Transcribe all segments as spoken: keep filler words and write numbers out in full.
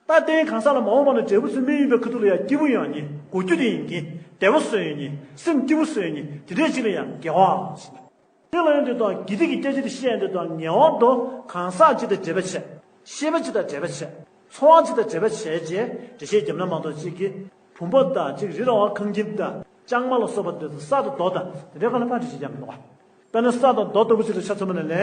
ད་ལྟའི་གང་ཟག་ལ་མ་འོངས་པ་ན་འབྲས་བུ་ཚུལ་དམིགས་ཡུལ་པའི་ཁ་ཐུག་ལ་ཡང་སྐྱིད་པོ་ཡོང་ཉེ། གོ་རྒྱུ་དེ་ཡིན་གྱི། བདེ་བོ་བཟོ་ཡོང་ཉེ། སེམས་སྐྱིད་པོ་བཟོ་ཡོང་ཉེ། དེ་འདྲའི་ཅིག་ལ་ཡང་དགེ་བ་ཞེས། དེ་ལ་ཡང་དེ་དང་དགེ་སྡིག་གི་སྐད་ཆ་དེ་བཤད་ཡང་དེ་དང་ངེས་པར་དུ་གང་ཟག་ཅིག་དང་འབྲེལ་བ་བྱས། ཤེས་པ་ཅིག་དང་འབྲེལ་བ་བྱས། ཚོར་བ་ཅིག་དང་འབྲེལ་བ་བྱས་རྗེས་འགྲེལ་བཤད་བརྒྱབ་ན་མ་གཏོགས་ཅིག་གི། བུམ་པ་དང་ཅིག་རི་ར་བ་ཁང་ཁྱིམ་དང་ལྕང་མ་ལ་སོགས་པ་དེ་ཚོ་ས་དང་རྡོ་དང་དེ་འདྲའི་སྒང་ལ་ཕར་འགྲེལ་བཤད་བརྒྱབ་མི་འདུག་ག་དཔེར་ན་ས་དང་རྡོ་ལྟ་བུ་ཅིག་ལ་ཆ་མཚོན་པ་ན་ལན།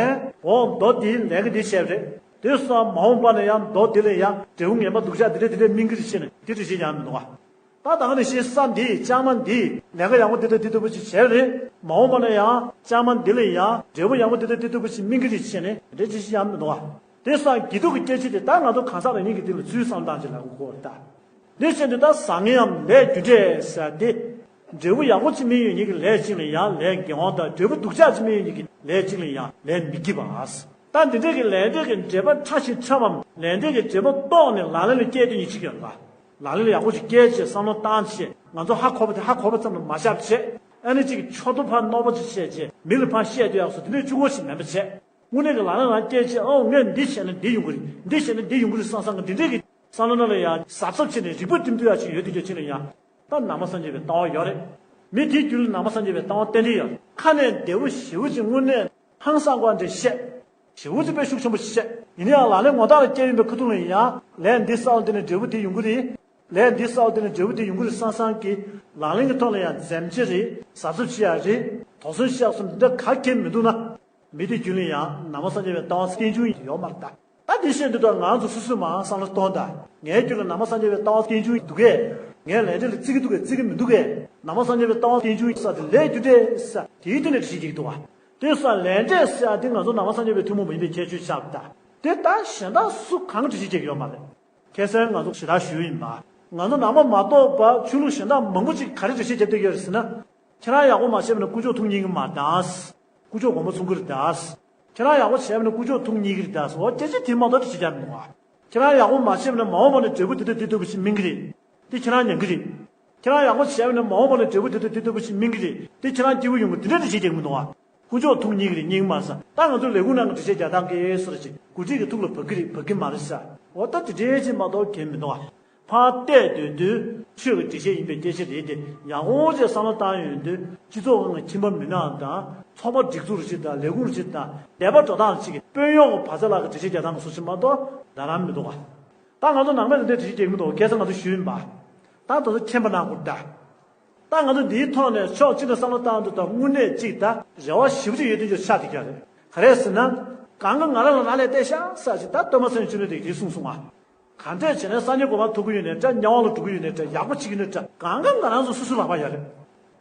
འོ་རྡོ་འདིས་ལས་ཀ་འདི་བྱས་པ་རེད། དེ་སོང་མ་འོངས་པ་ན་ཡང་རྡོ་འདི་ལ་ཡང་འབྲས་བུ་ངན་པ་སྡུག་ཅག་འདི་འདྲ་འདི་འདྲ་སྨིན་གྱི་རེད་ཅེས་ནས་འདི་འགྲེལ་བཤད་རྒྱག་མི་འདུག་ག་ད་ད་ག་ནང་བཞིན་ས་འདིས་ལྕང་མ་འདིས་ལས་ཀ་ཡག་པོ་འདི་དང་འདི་ལྟ་བུ་ཅིག་བྱས་པ་རེད། མ་འོངས་པ་ན་ཡང་ལྕང་མ་འདི་ལ་ཡང་འབྲས་བུ་ཡག་པོ་འདི་དང་འདི་ལྟ་བུ་ཅིག་སྨིན་གྱི་རེད་ཅེས་ནས་འདི་འགྲེལ་བཤད་རྒྱག་མི་འདུག་ག་དེ་སོང་དགེ་སྡིག་གི་སྐད་ཆ་དེ་ད་ང་ཚོ་གང་ཟག་རང་ཉིད་ཀྱི་སྟེང་ལ་ཚུར་བསམ་བློ་བཏང་ཅིག་ལ་གོ་གོ་ད། དེ་བཞིན་དུ་ད་བཟང་ངན་ལས་རྒྱུ་འབྲས་ཟེར་ཏེ། འབྲས་བུ་ཡག་པོ་ཅིག་སྨིན་ཡོད་མཁན་གྱི་ལས་གཅིག་ལ་ཡང་ལས་དགེ་བ་དང་འབྲས་བུ་སྡུག་ཅག་ཅིག་སྨིན་ཡོད་མཁན་གྱི་ལས་གཅིག་ལ་ཡང་ལས་མི་བགྱིད་པ། ད་འདི་འདྲས་ཀྱི་ལས་འབྲས་ཀྱི་འབྲེལ་པ་ཕྲ་ཞིང་ཕྲ་བའམ་ལས་འབྲས་ཀྱི་འབྲེལ་པ་རྟོགས་ནས་ལག་ལེན་ལ་བསྐྱལ་དུས་ཉིད་ཅིག་ཡོད་པ། ལག་ལེན་ལ་ཡག་པོ་ཅིག་བསྐྱལ་བྱས་བསམ་བློ་བཏང་བྱས་ང་ཚོ་ཧ་གོ་བ་དེ་ཧ་གོ་བ་ཙམ་ལ་མ་བཞག་བྱས་ཨ་ནི་ཅིག་ཕྱོགས་མཐོ་ཕར་རྣོ་པོ་ཅིག་བཤད་བྱས་མི་ལ་ཕར་བཤད་དུས་ཡག་སོ་དེ་འདྲས་གཅིག་པོ་ཞིག་མིན་པ་བྱས། དངོས་གནས་ཀྱི་ལག་ལེན་ལ་བསྐྱལ་བྱས་ཨོ་ངས་འདི་བྱས་ན་འདི་ཡོང་གི་རེད། འདི་བྱས་ན་འདི་ཡོང་གི་རེད་བསམ་བསམ་གི་འདི་འདྲས་ཀྱི་བསམ་བློ་ནང་ལ་ཡང་གཟབ་གཟབ་བྱས་ནས་རིག་པ་བསྒྲིམ་ཐུབ་ཡག་ཅིག་ཡོད་དེ་ཅོ་ཅིག་ལ་ཡང་ད་ནང་པ་སངས་རྒྱས་པའི་ལྟ་བ་ཡོད་རེད། མི་དེའི་རྒྱུད་ལ་ནང་པ་སངས་རྒྱས་པའི་ལྟ་བ་ཏན་ཏན་ཡོད་རེད། ཁ་ནས་བདེ་བོ་ཞེ་པོ་ཅིག་དངོས་གནས་ཧང་སང་བ་འདྲ་བཤད། ཞེ་པོ་ཅིག་དཔེ་ཤུགས་ཆེན་པོ་ཞིག་བཤད། ཡིན་ན་ཡང་ལག་ལེན་ངོ་ཐག་ལ་བསྐྱལ་ཡོང་པའི་ཁ་ཐུག་ལ་ཡང་ལས་འདི་བསགས་པ་དེ་ནས་འབྲས་བུ་དེ་ཡོང་གི་རེད། ལས་འདི་བསགས་པ་དེ་ནས་འབྲས་བུ་དེ་ཡོང་གི་རེད་བསམ་བསམ་གི་ལག་ལེན་གྱི་ཐོག་ལ་ཡང་འཛེམ་བྱེད་རེད། གཟབ་གཟབ་བྱེད་ཡག་རེད། དོགས་ཟོན་བྱེད་ཡག་སོགས་འདི་འདྲ་ག་གེ་མི་འདུག་ན། མི་དེ་རྒྱུད་ལ་ཡང་ནང་པ་སངས་རྒྱས་པའི་ལྟ་བ་རྟེན་འབྱུང་ཡོད་མ་རེད་ད། ད་དེ་བཤད་འདི་དག་ང་ཚོ་སོ་སོས་མར་བསམ་བློ་གཏོང་དང་། ངའི་རྒྱུད་ལ་ནང་པ་སངས་རྒྱས་པའི་ལྟ་བ་རྟེན་འབྱུང་འདུག་གས། ངས་ལས་འབྲས་ལ་བརྩི་གི་འདུག་གས་བརྩི་གི་མི་འདུག་གས། ནང་པ་སངས་རྒྱས་པའི་ལྟ་བ་རྟེན་འབྱུང་ས་དེ་ལས་རྒྱུ་འབྲས་ས་དེའི་སྟེང་ནས་འགྲེལ་བཤད་རྒྱག་གི་འདུག་བ། དེ་ས་ལས་འབྲས་ས་དེ་ང་ཚོ་ནང་པ་སངས་རྒྱས་པའི་ཐུན་མོང་མ་ཡིན་པའི་ཁྱད་ཆོས་ཆགས་ད། དེ་ལྟར་གཞན་དག་སུ་གང་འགྲེལ་བཤད་རྒྱག་གི་ཡོད་མ་རེད། ཁ་སང་ང་ཚོ་ཞེ་དྲག་ཞུས་ཡིན་པ། ང་ཚོ་ནང་པ་མ་གཏོགས་པ་ཆོས་ལུགས་གཞན་དག་མང་པོ་ཅིག་ག་རེ་འགྲེལ་བཤད་རྒྱབ་བསྡད་ཡོད་རེད་ཟེར་ན། ཁྱེད་རང་ཡག་པོ་མ་བྱས་པ་ན་དཀོན་མཆོག་ཐུགས་མཉེས་ཀྱི་མ་རེད་ད། དཀོན་མཆོག་དགོངས་པ་ཚོམ་གྱི་རེད་ད། ཁྱེད་རང་ཡག་པོ་བྱས་པ་ན་དཀོན་མཆོག་ཐུགས་མཉེས་ཀྱི་རེད་ད་ཟེར་བ་སྐད་ཆ་དེ་མ་གཏོགས་ཅི་བྱ་མི་འདུག་བ། ཁྱེད་རང་ཡག་པོ་མ་བྱས་པ་ན་མ་འོངས་པ་ན་འབྲས་བུ་དེ་དང་དེ་ལྟ་བུ་ཞིག་སྨིན་གྱི་རེད། དེ་ཁྱེད་རང་ཉན་གྱི་རེད། ཁྱེད་རང་ཡག་པོ་བྱས་པ་ན་མ་འོངས་པ་ན་འབྲས་བུ་དེ་དང་དེ་ལྟ་བུ་ཞིག་སྨིན་གྱི་རེད། དེ་ཁྱེད་རང་སྐྱིད་པོ་ཡོང་གི་དེ་འདྲ་འདྲ་བྱེད་ཀྱི་མི་འདུག་བ། དཀོན་མཆོག་ཐུགས་མཉེས་ཀྱི་རེད་མཉེས་ཀྱི་མ་རེད་ཟེར། ད་ང་ཚོ་ལས་ཁུངས་ནང་གི་འགྲེལ་བཤད་རྒྱག་སྟངས་ཀྱི་སོ་ར་ཅིག་འགོ་ཁྲིད་ཀྱི་ཐུགས་ལ་བབས་ཀྱི་རེད་བབས་ཀྱི་མ་རེད་ཟེར། འོ་ད་དེ་འདྲའི་ཅིག་མ་གཏོགས་གལ་མི་འདུག་བ། ཕར་བལྟས་སྡོད་དུས་ཆོས་ཀྱི་འགྲེལ་བཤད་ཡིན་པའི་སྐད་ཆ་རེད་དེ། ཡག་པོ་ཅིག་བསམ་བློ་བཏང་ཡོང་དུས་སྤྱི་ཚོགས་ཁང་གི་ཁྱིམ་པ་མི་སྣ་དང་ཚོགས་པ་སྒྲིག་འཛུགས་རུ་ཅིག་དང་ལས་ཁུངས་རུ་ཅིག་དང་སྡེ་པ་འགྲོ་སྟངས་རུ་ཅིག་གི་དཔོན་གཡོག་གི་བར་མཚམས་ལ་གི་འགྲེལ་བཤད་རྒྱག་སྟངས་ཀྱི་སོ་ཅིག་མ་གཏོགས་འདྲ་རང་མི་འདུག་ག་ད་ང་ཚོ་ནང་པས་འདི་འདྲའི་འགྲེལ་བཤད་རྒྱག་གི་མི་འདུག་ཁ་སང་ང་ཚོ་ཞུས་ཡིན་པ། ད་ད་ཚོ་མཁྱེན་པ་གནང་དགོས་ད། ད་ང་ཚོ་འདིའི་ཐོག་ནས་ཕྱོགས་གཅིག་ནས་བསམ་བློ་བཏང་དུས་ད་དངོས་གནས་གཅིག་ད་རེ་བ་ཞེ་པོ་ཅིག་ཡོད་དུས་ཅིག་ཆགས་བསྡད་ཀྱི་རེད། ག་རེ་ཟེར་ན། གང་ག་ང་རང་ལ་རག་ལས་བལྟས་ཤག་ས་ཅིག་ད་སྟོན་པ་སངས་རྒྱས་བཅོམ་ལྡན་འདས་ཀྱིས་གསུངས་སོང་ང་། གང་འདྲས་བྱས་ནས་སངས་རྒྱས་གོ་འཕང་ཐོབ་ཀྱི་ཡོད་ནའི་འདྲ། དམྱལ་བ་ལ་འགྲོ་གི་ཡོད་ནའི་འདྲ། ཡག་པོ་བྱེད་ཀྱི་ཡོད་ནའི་འདྲ། གང་ག་ང་རང་ཚོ་སོ་སོའི་ལག་པར་ཡོད་རེད།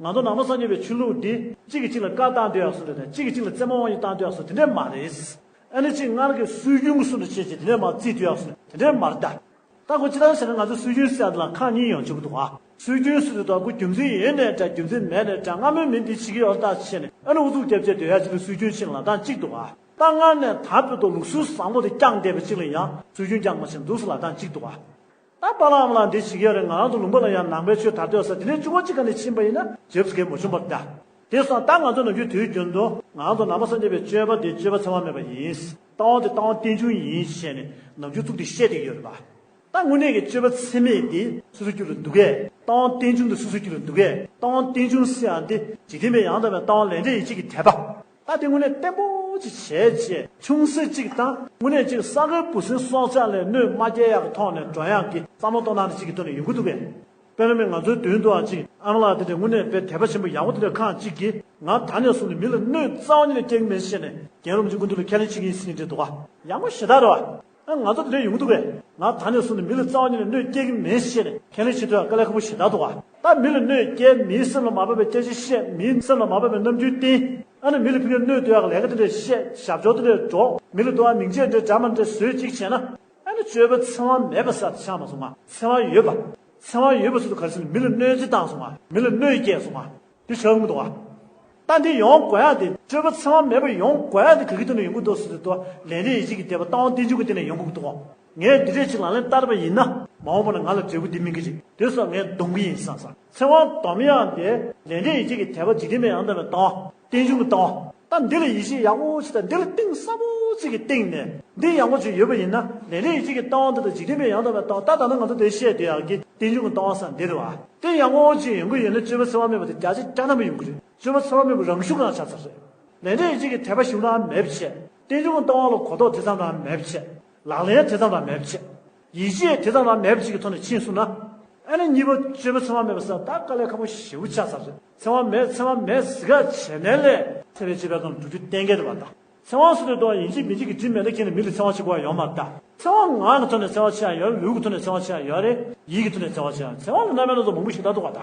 ང་ཚོ་ནང་པ་སངས་རྒྱས་པའི་ཆོས་ལུགས་འདི་གཅིག་གིས་གཅིག་ལ་བཀའ་བཏང་སྡོད་ཡག་བཟོ་འདྲ་དང་གཅིག་གིས་གཅིག་ལ་རྩེད་མོ་དབང་ཡིག་བཏང་སྡོད་ཡག་བཟོ་དེ་འདྲས་མ་རེད། ཨ་ནི་གཅིག་སྔར་གྱི་སྲོལ་རྒྱུན་གྱི་བཟོ་འདྲ་བྱས་བྱས་དེ་འདྲས་མ་བརྩིས་སྡོད་ཡག་བཟོ་འདྲ་དེ་འདྲས་མ་རེད་ད། ད་ཁོ་ཅི་ལྟར་ཟེར་ན་ང་ཚོ་སྲོལ་རྒྱུན་ཟེར་ཡག་དེ་ལ་ཁག་གཉིས་ཡོང་བཅུག་གི་འདུག་ཨ། སྲོལ་རྒྱུན་ཟེར་དུས་ད་ཁོ་རྒྱུ་མཚན་ཡོད་ནའི་འདྲ་རྒྱུ་མཚན་མེད་ནའི་འདྲ། སྔ་མོའི་མི་འདི་བྱེད་ཀྱི་ཡོད་ལྟ་བྱས་ནས་ཨ་ནི་ཨུ་ཚུགས་རྒྱབ་བྱས་སྡོད་ཡག་ཅིག་ལ་སྲོལ་རྒྱུན་ཕྱིན་ལ་ད་གཅིག་འདུག་ཨ། ད་སྔར་ནས་ད་བར་དུ་ལུགས་སྲོལ་བཟང་པོ་དེ་བསྐྱངས་བསྡད་པ་གཅིག་ལ་ཡང་སྲོལ་རྒྱུན་བསྐྱངས་མ་ཕྱིན་འདུག་ཟེར་ལ་ད་གཅིག་འདུག་ཨ། ད་པཱ་ལགས་ཨ་མ་ལགས་འདི་བྱེད་ཀྱི་ཡོད་རེད། ང་རང་ཚོ་ལུང་པ་ལ་ཡང་ནང་པའི་ཆོས་དར་སྡོད་ས་དེ་ནས་བཅུ་པ་གཅིག་ག་ནས་ཕྱིན་པ་ཡིན་ན་རྗེས་སུ་གལ་མ་བྱུང་བར་གདའ། དེ་སོང་ད་ང་ཚོ་ནམ་རྒྱུན་དུས་རྒྱུན་དུ་ང་ཚོ་ནང་པ་སངས་རྒྱས་པའི་སྤྱོད་པ་དེ་སྤྱོད་པ་འཚེ་བ་མེད་པ་ཡིན། ལྟ་བ་དེ་ལྟ་བ་རྟེན་འབྱུང་ཡིན་ཞེས་ནས་ནམ་རྒྱུན་གཙུག་ཏུ་བཤད་བསྡད་ཀྱི་ཡོད་རེད་པ། ད་དངོས་གནས་ཀྱི་སྤྱོད་པ་འཚེ་མེད་དེ་སོ་སོའི་རྒྱུད་ལ་འདུག་གས། ལྟ་བ་རྟེན་འབྱུང་དེ་སོ་སོའི་རྒྱུད་ལ་འདུག་གས། ལྟ་བ་རྟེན་འབྱུང་ཟེར་ཡག་འདི་འཇིག་རྟེན་པའི་ཡང་དག་པའི་ལྟ་བ་ལས་འབྲས་ཡིད་བྱེད་ཀྱི་དད་པ། ད་དེ་དངོས་གནས་བརྟན་པོ་ཅིག་བྱས་རྗེས་ཆུང་ཟད་ཅིག་དང་དངོས་གནས་ཅིག་ས་གའི་འབུ་སྲིན་སྲོག་ཆགས་ལ་གནོད་མ་སྐྱེལ་ཡག་གི་ཐོག་ནས་འགྲོ་ཡག་གི་བསམ་བློ་གཏོང་སྟངས་དེ་ཅིག་གི་ཐོག་ནས་ཡོང་གི་འདུག་གས། དཔེར་ན་མི་ང་ཚོའི་མདུན་དུའང་ཅིག་ཨ་མ་ལགས་དེ་འདྲས་དངོས་གནས་དཔེ་དད་པ་ཆེན་པོ་ཡག་པོ་དེ་འདྲས་ཁག་ཅིག་གིས་ང་ད་ནས་བཟུང་ནས་མི་ལ་གནོད་རྩ་བ་ཉིད་ནས་སྐྱེལ་གི་མེད་ཟེར་ནས་རྒན་རབས་ཀྱི་སྐུ་མདུན་ལ་ཁས་ལེན་བྱེད་ཀྱི་ཡིན་ཟེར་ནས་འདྲས་འདུག་ག་ཡག་པོ་ཞེ་དྲག་རེད་བ། ཨ་ང་ཚོ་དེ་འདྲ་ཡོང་གི་འདུག་གས། ང་ད་ནས་བཟུང་ནས་མི་ལ་རྩ་བ་ཉིད་ནས་གནོད་སྐྱེལ་གྱི་མིན་ཞེས་ནས་ཁས་ལེན་བྱེད་ཐུབ་ཡག་དཀའ་ལས་ཁག་པོ་ཞེ་དྲག་འདུག་ག་ད་མི་ལ་གནོད་སྐྱེལ་མིའི་སེམས་ལ་མ་བབས་པའི་སྐད་ཆ་བཤད། མིའི་སེམས་ལ་མ་བབས་པའི་རྣམ་འགྱུར་བསྟན། ཨ་ནི་མི་ལ་ཕ་གིར་གནོད་འདོད་ཡག་ལས་ཀ་དེ་འདྲ་བཤད། ཞབས་ཕྱོགས་དེ་འདྲ་སྒྲོག་མི་ལ་དུ་བ་མིང་ཆད་འདྲ་འདྲ་མ་འདྲ་བཟོས་ཅིག་བྱས་ན། ཨ་ནི་སྤྱོད་པ་འཚེ་བ་མེད་པ་ཟེར་དེ་ཆགས་མ་སོང་ང་། འཚེ་བ་ཡོད་པ། འཚེ་བ་ཡོད་པ་ཟེར་དུས་ག་རེ་ཟེར་ན་མི་ལ་གནོད་འཚེ་བཏང་སོང་ང་། མི་ལ་གནོད་སྐྱེལ་སོང་ང་། དེ་ཆགས་མི་འདུག་ག་ད་འདི་ཡོང་དགོས་ཡག་དེ་སྤྱོད་པ་འཚེ་བ་མེད་པ་ཡོང་དགོས་ཡག་དེ་ག་གི་ཐོག་ནས་ཡོང་གི་འདུག་ཟེར་དུས་ལས་འབྲས་ཡིད་བྱེད་ཀྱི་དད་པ་ལྟ་བ་རྟེན་འབྱུང་གི་སྟེང་ནས་ཡོང་གི་འདུག་ག་ངས་འདི་འདྲས་ཅིག་ལག་ལེན་བསྟར་བ་ཡིན་ན་མ་འོངས་པ་ན་ང་ལ་འབྲས་བུ་འདི་སྨིན་གྱི་རེད། དེ་སོགས་ངས་སྡོམ་གྱི་ཡིན་བསམ་བསམ། འཚེ་བ་སྡོམ་ཡག་དེ་ལས་འབྲས་ཡིད་བྱེད་ཀྱི་དད་པ་འཇིག་རྟེན་པའི་ཡང་དག་པའི་ལྟ་བ་རྟེན་འབྱུང་གི་ལྟ་བ། ད་འདི་ལ་ཡིད་ཆེས་ཡག་པོ་ཞིག་དང་འདི་ལ་གཏིང་ཟབ་པོ་ཅིག་གི་སྟེང་ནས་འདི་ཡག་པོ་ཅིག་ཡོད་པ་ཡིན་ན། ལས་འབྲས་ཡིད་ཆེས་ཀྱི་ལྟ་བ་འདི་དང་འཇིག་རྟེན་པའི་ཡང་དག་པའི་ལྟ་བ། ད་ད་ལྟ་ང་ཚོ་འདིར་བཤད་བསྡད་ཡག་གི་རྟེན་འབྱུང་གི་ལྟ་བ་ཟེར་འདི་རེད་བ། དེ་ཡག་པོ་ཅིག་ཡོང་གི་ཡོད་ན་སྤྱོད་པ་འཚེ་བ་མེད་པ་དེ་བརྒྱ་ཆ་བརྒྱ་ཐམ་པ་ཡོང་གི་རེད། སྤྱོད་པ་འཚེ་བ་མེད་པ་རང་ཤུགས་རང་ཆགས་ཚར་རེད། ལས་འབྲས་ཡིད་ཆེས་ཀྱི་དད་པ་ཞུགས་རང་མེད་པ་བྱས། རྟེན་འབྱུང་གི་ལྟ་བ་ལ་གོ་རྟོགས་དེ་ཙམ་རང་མེད་པ་བྱས། ལག་ལེན་དེ་ཙམ་རང་མེད་པ་བྱས། ཡིད་ཆེས་དེ་ཙམ་རང་མེད་པ་ཅིག་གི་ཐོག་ནས་ཕྱིན་སོང་ན། ཨ་ནི་གཉིས་པ་སྤྱོད་པ་འཚེ་བ་མེད་པ་ཟེར་ད་དཀའ་ལས་ཁག་པོ་ཞེ་པོ་ཆགས་ཚར་རེད། འཚེ་བ་མེད་འཚེ་བ་མེད་ཟེར་ག་བྱས་ནས་ལས་འཚེ་བའི་སྤྱོད་པ་ཙམ་འགྲོ་རྒྱུ་གཏན་འཁེལ་རེད་བ་ད། འཚེ་བ་ཟེར་དུས་ད་ཡིན་གཅིག་མིན་གཅིག་གི་དྲིན་མེད་ན་ཁྱེད་ནི་མི་ལ་འཚེ་བ་བྱེད་དགོས་ཡ་ཡོད་མ་རེད་ད། འཚེ་བ་ངག་གི་ཐོག་ནས་འཚེ་བ་བྱེད་ཡ་ཡོད་རེད། ལུས་ཀྱི་ཐོག་ནས་འཚེ་བ་བྱེད་ཡ་ཡོད་རེད། ཡིད་ཀྱི་ཐོག་ནས་འཚེ་བ་བྱེད་ཡ་འཚེ་བ་ལ་རྣམ་པ་སྣ་ཚོགས་མང་པོ་ཞིག་ལྟ་འདུག་བ་ད།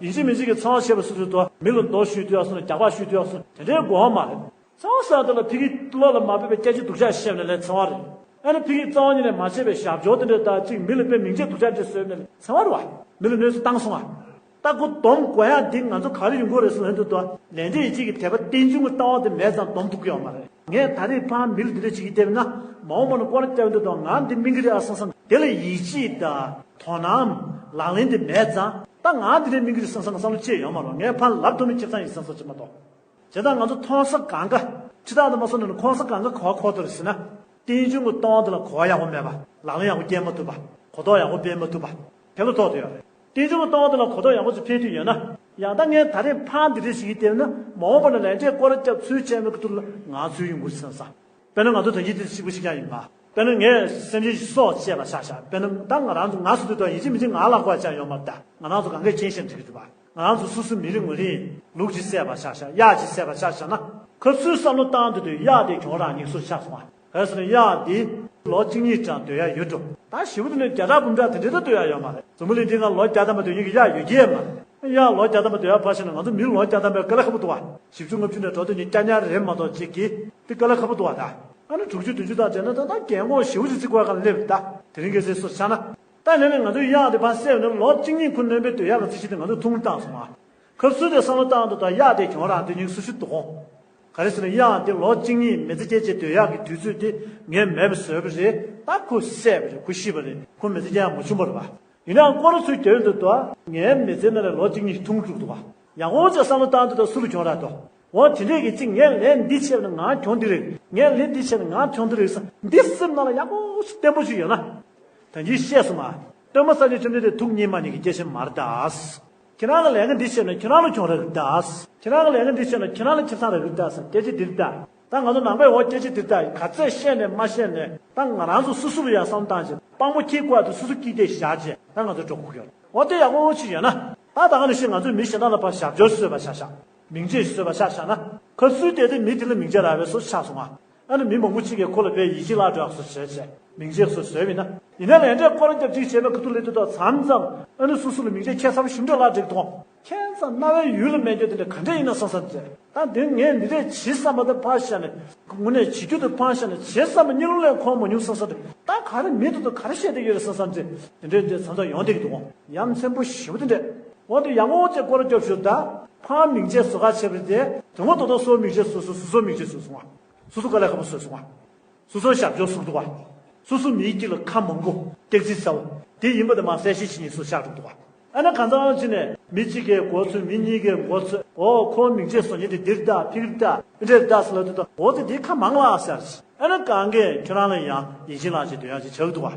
ཡིན་གཅིག་མིན་གཅིག་གི་འཚེ་བ་བྱེད་པ་ཟེར་དུས་ད་མི་ལ་མདོ་ཤོད་དུས་ཡག་སོང་ན། རྒྱག་པ་ཤོད་དུས་ཡག་སོང་ན། དེ་འདྲའི་དགོས་པ་མ་རེད། འཚེ་བ་ཟེར་དེ་ལ་ཕ་གིའི་བློ་ལ་མ་ཕེབས་པའི་སྐད་ཆ་སྡུག་ཅག་བཤད་ནས་ལས་འཚེ་བ་རེད། ཨ་ནི་ཕ་གིའི་རྩ་བ་ཉིད་ནས་མ་བྱས་པའི་ཞབས་ཕྱི་དེ་འདྲ་ད་ཅིག་མི་ལ་དཔེ་མིང་ཆད་སྡུག་ཅག་འདྲ་བཟོས་ནས་ལས་འཚེ་བ་རེད་བ། མི་ལ་གནོད་འཚེ་བཏང་སོང་ང་། ད་ཁོ་སྡོམ་དགོས་ཡ་འདི་ང་ཚོ་ག་རེ་ཡོང་གི་རེད་ཟེར་ན། འདི་ད་ལས་འབྲས་ཡིད་ཆེས་ཀྱི་དད་པ་རྟེན་འབྱུང་གི་ལྟ་བ་དེ་མེད་ཙང་སྡོམ་ཐུབ་ཀྱི་ཡོད་མ་རེད། ངས་ད་རེས་ཕར་མི་ལ་འདི་འདྲ་བྱེད་ཀྱི་བསྡད་པ་ན་མ་འོངས་པ་ན་སྐོར་ར་བརྒྱབ་འདི་ད་ང་འདི་སྨིན་གྱི་རེད་ཨ་བསམ་བསམ། དེ་ལ་ཡིད་ཆེས་དང་དོ་སྣང་ལག་ལེན་དེ་མེད་ཙང་ད་ང་འདི་འདྲ་སྨིན་གྱི་རེད་བསམ་བསམ་བསམ་བློ་ཅི་ཡང་ཡོད་མ་རེད། ངས་ཕར་ལབ་ཐུབ་མིན་ཁེ་བཟང་ཡིན་བསམ་བསམ་ཅིག་མ་གཏོགས། བྱས་ཙང་ང་ཚོ་མཐོང་ས་གང་ག་ཕྱི་ཐག་དང་མ་སོང་ནས་ཁོང་ས་གང་ག་གོ་བ་གོ་ཐུབ་རེད་ཟེར་ན། རྟེན་འབྱུང་གི་ལྟ་བ་འདི་ལ་གོ་བ་ཡག་པོ་མེད་པ། ལག་ལེན་ཡག་པོ་སྐྱེལ་མ་ཐུབ་པ། གོ་རྟོགས་ཡག་པོ་སྤེལ་མ་ཐུབ་པ། དེ་ལ་རྟོགས་བསྡད་ཡོད་རེད། རྟེན་འབྱུང་གི་ལྟ་བ་འདི་ལ་གོ་རྟོགས་ཡག་པོ་ཅིག་འཕེལ་ཐུབ་ཡོད་ན། ཡང་ད་ངས་ད་རེས་ཕར་འདི་འདྲ་ཞིག་གིས་བལྟས་ན་མ་འོངས་པ་ན་ལས་འབྲས་སྐོར་ར་བརྒྱབ་ཚུལ་བྱས་མི་ཁུ་ཐུར་ལ་ང་ཚུལ་ཡོང་གི་རེད་བསམ་ས། དཔེར་ན་ང་ཚོ་ད་གིན་དེ་གཅིག་པུ་ཞིག་ཀྱང་ཡིན་པ། དཔེར་ན་ངས་སེམས་ཅན་ཞིག་སྲོག་བཅད་པ་ཆ་བཞག་དཔེར་ན་ད་ང་རང་ཚོ་ང་སུ་དུས་ད་ཡིན་གཅིག་མིན་གཅིག་ང་ལ་གོ་བ་ཅང་ཡོད་མ་རེད་ད། ང་རང་ཚོ་གང་གས་མཁྱེན་ཤེས་འགྲིག་གི་འདུག་པ། ང་རང་ཚོ་སོ་སོ་མི་རེ་ངོ་རེ་ལུག་ཅིག་བསད་པ་ཆ་བཞག་གཡག་ཅིག་བསད་པ་ཆ་བཞག་ན། ཁ་སུའི་བསམ་བློ་བཏང་དུས་དུས་གཡག་དེ་གྱོང་རག་སྙིང་སུ་ཆགས་སོང་བ། ག་རེ་ཟེར་ན་གཡག་འདི་ལོ་གཅིག་གཉིས་གྲངས་སྡོད་ཡ་ཡོད་འགྲོ། ད་ཞེ་པོ་དེ་ནས་བརྒྱ་ཕྲག་འབུམ་ཕྲག་དེ་འདྲའི་ད་སྡོད་ཡ་ཡོད་མ་རེད། འཛམ་བུ་གླིང་འདི་སྒང་ལོ་བརྒྱ་ཐམ་པ་སྡོད་མཁན་གྱི་གཡག་ཡོད་ཀྱི་མ་རེད། གཡག་ལོ་བརྒྱ་ཐམ་པ་སྡོད་ཡ་ཕར་བཞག་ན་ང་ཚོ་མི་ལོ་བརྒྱ་ཐམ་པའི་དཀའ་ལས་ཁག་པོ་འདུག་བ། བཞི་བཅུ་ལྔ་བཅུ་ནས་འགྲོ་དུས་ནས་སྐྱ་ཉལ་རེད་མ་གཏོགས་ཅིག་གི་དེ་དཀའ་ལས་ཁག་པོ་འདུག་བ་ད། ཨ་ནི་དྲུག་ཅུ་བདུན་ཅུ་དང་བྱས་ན་ད་ལྟ་རྒན་གོག་ཞེ་པོ་ཅིག་བརྩི་དགོས་ཡ་ག་ལ་སླེབས་རེད་ད། དེ་རིང་གི་ཚེ་སོ་ཆགས་ན། ད་ལན་ནས་ང་ཚོའི་གཡག་དེ་ཕར་བསད་ནས་ལོ་གཅིག་གཉིས་ཁོ་སྣོན་པའི་སྡོད་ཡག་གི་རྩིས་གཞི་དེ་ང་ཚོས་ཐུང་ངུ་བཏང་སོང་ང་། ཁ་སུ་དེ་བསམ་བློ་བཏང་དུས་ད་གཡག་དེ་གྱོང་རག་དེ་ཉིན་སུ་ཞིག་འདུག་གོ། ག་རེ་ཟེར་ན་གཡག་དེ་ལོ་གཅིག་གཉིས་མི་ཚེ་སྐྱེལ་བྱེད་སྡོད་ཡག་གི་དུས་ཚོད་དེ་ངས་མེད་པ་བཟོས་པ་རེད། ད་ཁོ་བསད་པ་རེད། ཁོ་ཤི་བ་རེད། ཁོ་མི་ཚེ་སྐྱེལ་ཡག་མ་བྱུང་བ་རེད་པ། ཡིན་ནའང་སྐོར་ར་ཚུར་རྒྱག་དུས་ད་ངའི་མི་ཚེ་ནང་ལ་ལོ་གཅིག་གཉིས་ཐུང་འགྲོ་འདུག་ག་ཡག་པོ་ཅིག་བསམ་བློ་བཏང་དུས་ད་སུ་ལ་གྱོང་རག་འདུག་འོ་དེ་འདྲས་ཀྱི་གཅིག་ངས་ལས་འདི་བྱས་ན་ང་གྱོང་འདི་རེད། ངས་ལས་འདི་བྱས་ན་ང་གྱོང་འདི་རེད་ཟེར་འདི་སེམས་ནང་ལ་ཡག་པོ་ཞིག་བརྟན་པོ་ཞིག་ཡོད་ན། ད་གིན་བཤད་སོང་ང་། སྟོན་པ་སངས་རྒྱས་བཅོམ་ལྡན་འདས་ཐུགས་གཉིས་མ་ཉིད་ཀྱི་སྐྱེ་ཤི་མ་རེད་ད། ཁྱེད་རང་གི་ལས་ཀ་འདི་བྱས་ན་ཁྱེད་རང་ལ་གྱོང་རག་གི་ད། ཁྱེད་རང་གི་ལས་ཀ་འདི་བྱས་ན་ཁྱེད་རང་ལ་ཁེ་བཟང་རག་གི་ད་ཟེར་སྐད་ཆ་འདི་རེད་ད། ད་ང་ཚོ་ནང་པའི་འོག་སྐད་ཆ་འདི་རེད་ད། ག་ཚད་བཤད་ནས་མ་བཤད་ནས་ད་ང་རང་ཚོ་སོ་སོ་ལ་ཡང་བསམ་བཏང་བྱས་དཔང་པོ་ཁྱེར་དགོས་དུས་སོ་སོ་སྐྱིད་བདེ་བཞག་བྱས་ད་ང་ཚོ་འགྲོ་དགོས་ཀྱི་ཡོད་རེད། འོ་དེ་ཡག་པོ་ཅིག་ཡོད་ན། ད་ད་ག་ནང་བཞིན་ང་ཚོས་མི་གཞན་དག་ལ་ཕར་ཞབས་ཕྱི་བཟོས་པ་ཆ་བཞག་མིང་ཆད་བཟོས་པ་ཆ་བཞག་ན། ཁ་སུའི་དེ་དེ་མི་དེ་ལ་མིང་ཆད་རག་པའི་བཟོ་ཆགས་སོང་ང་། ཨ་ནི་མི་མང་པོ་གཅིག་གིས་ཁོ་ལ་དཔེ་ཡིད་ཆེས་བརླག་འགྲོ་ཡག་བཟོ་བྱས་བྱས་མིང་ཆད་བཟོ་བཟོས་པ་ཡིན་ན། ཡིན་ན་ལས་འབྲས་སྐོར་ར་རྒྱབ་གཅིག་བྱས་པའི་ཁ་ཐུག་ལ་དེ་དག་མཚམས་མཚམས་ཨ་ནི་སོ་སོ་ལ་མིང་ཆད་ཁྱད་མཚར་ཞིབ་འདྲ་བརླག་འགྲིག་གཏོང་། ཁྱད་མཚར་རྣ་བའི་ཡུལ་ལ་མེད་རྒྱུ་དེ་འདྲ་ག་འདྲ་ཡིན་ན་བསམ་བསམ་བྱས། ད་འདི་ངས་འདི་འདྲས་བྱེད་བསམ་པ་དེ་ཕར་བཞག་ནས་དངོས་གནས་བྱེད་རྒྱུ་དེ་ཕར་བཞག་ནས་བྱེད་བསམ་པ་གཉིད་ལོག་ལས་འཁོར་མ་མྱོང་བསམ་བསམ་རེད། ད་ག་རེ་མི་འདུག་ད་ག་རེ་བཤད་བསྡད་ཡོད་རེད་བསམ་བསམ་བྱས། དེ་འདྲས་འདྲས་མཚམས་མཚམས་ཡོང་བསྡད་ཀྱི་འདུག་ཡ་མཚན་པོ་ཞེ་པོ་དེ་འདྲས། འོ་དེ་ཡག་པོ་བྱས་སྐོར་ར་རྒྱབ་ཞུ་ད། ཕར་མིང་ཆད་བཟོ་ག་བྱས་པ་རེད་དེ། དེ་མ་ཏོག་ཏོག་སོ་མིང་ཆད་བཟོ་སོ་སོ་སོ་མིང་ཆད་བཟོས་སོང་ང་། སོ་སོ་དཀའ་ལས་ཁག་པོ་བཟོས་སོང་ང་། སོ་སོ་ཞབས་ཕྱི་ཟུག་འདུག་བ། སོ་སོ་མིའི་དཀྱིལ་ལ་ཁ་མང་པོ་སྟེགས་རྩིས་ཟ་བ་དེ་ཡིན་པ་དེ་མ་གསལ་བཤད་བྱེད་ཉེན་སོ་བཞག་འགྲོ་འདུག་བ། ཨ་ན་གང་ཚང་བྱས་ནས་མི་གཅིག་གིས་མགོ་ཚོས་མི་གཉིས་ཀས་མགོ་ཚོས་འོ་ཁོ་མིང་ཆད་བཟོ་ཉེན་དེ་འདིར་བཏགས་ཕིག་རི་བཏགས་ཨེ་འདྲས་བཏགས་ཟེར་ལབ་དུས་ད་འོ་དེ་འདི་ཁ་མང་ལ་ཟེར། ཨ་ན་གང་གས་ཁྱོད་རང་ལ་ཡང་ཡིད་ཆེས་ལག་ཅིག་འདོན་ཡག་ཅིག་བྱ་གི་འདུག་བ།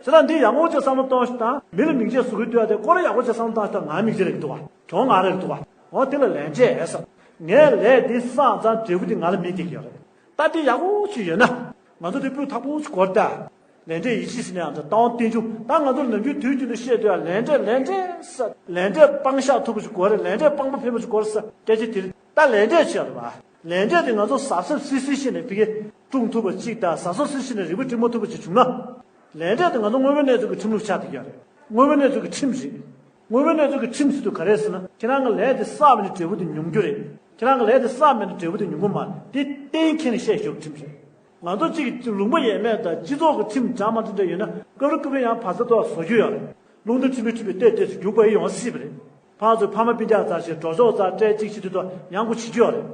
ཟེར་ན་འདི་ཡག་པོ་ཅིག་བསམ་བློ་གཏོང་ཞིག་དང་མི་ལ་མིང་ཆད་བཟོ་གི་འདུག་ཡ་དེ་སྐོར་ར་ཡག་པོ་ཅིག་བསམ་བློ་བཏང་ཞིག་དང་ང་མིང་ཆད་རེག་འདུག་བ། གྱོང་ང་རེག་འདུག་བ། འོ་དེ་ལ་ལན་འཇལ་ཟེར། ངས་ལས་འདི་བསགས་ཙང་འབྲས་བུ་དེ་ང་ལ་སྨིན་བསྡད་ཀྱི་ཡོད་རེད། ད་འདི་ཡག་པོ་ཅིག་ཡོད་ན། ང་ཚོ་འདི་སྤུས་དག་པོ་ཅིག་གོ་རེད་ད། ལས་འབྲས་ཡིད་ཆེས་ཟེར་ནའང་འདྲ་ལྟ་བ་རྟེན་འབྱུང་ད་ང་ཚོ་ནམ་རྒྱུན་དུས་རྒྱུན་དུ་བཤད་སྡོད་ཡ་ལས་འབྲས་ལས་འབྲས་ཟེར་ལས་འབྲས་སྤང་བཞག་ཐུབ་པ་ཅིག་དགོས་རེད། ལས་འབྲས་སྤང་པོ་འཕེན་པ་ཅིག་དགོས་རེད་ཟེར་སྐད་ཆ་དེ་རེད་ད། ལས་འབྲས་ཆེ་བ་རེད་བ། ལས་འབྲས་དེ་ང་ཚོ་གཟབ་གཟབ་སིལ་སིལ་བྱས་ནས་ཕ་གི་སྲུང་ཐུབ་པ་ཅིག་དང་གཟབ་གཟབ་སིལ་སིལ་བྱས་ནས་རིག་པ་སྒྲིམ་མ་ཐུབ་པ་ཅིག་བྱུང་ན། ལས་འབྲས་དེ་ང་ཚོ་དངོས་པོའི་གནས་ཚུལ་གྱི་ཁྲིམས་ལུགས་ཆགས་བསྡད་ཀྱི་ཡོད་རེད། དངོས་པོའི་གནས་ཚུལ་གྱི་ཁྲིམས་རེད། དངོས་པོའི་གནས་ཚུལ་གྱི་ཁྲིམས་ཟེར་དུས་ག་རེ་ཟེར་ན་ཁྱེད་རང་གི་ལས་དེ་བསགས་པ་ཡིན་ན་འབྲས་བུ་དེ་མྱོང་རྒྱུ་རེད། ཁྱེད་རང་གི་ལས་དེ་བསགས་མེད་ན་འབྲས་བུ་དེ་མྱོང་གི་མ་རེད། དེ་གཏན་འཁེལ་ནས་བཤད་ཞོར་གྱི་ཁྲིམས་རེད། ང་ཚོ་གཅིག་གི་ལུང་པ་ཡས་མས་དང་སྤྱི་ཚོགས་ཀྱི་ཁྲིམས་འདྲ་མ་འདྲ་འདྲ་ཡོད་ན་སྐབས་རེ་སྐབས་རེ་ཡང་བར་ཆད་ཐོག་བཟོ་རྒྱུ་ཡོད་རེད། རླུང་རྟ་ཁྲིམས་པའི་ཁྲིམས་པའི་ལྟས་ལྟས་སུ་རྒྱུག་པ་ཡི་ཡོང་སྲིད་པ་རེད། ཕར་ཚུར་ཕ་མ་སྤུན་ཀྱག་ཙག་ཞིག་འགྲོ་ཕྱོགས་ཙག་སྤྲད་གཅིག་བྱེད་དུས་ཐོག་ཡང་སྒོ་བྱེད་རྒྱུ་ཡོད་རེད།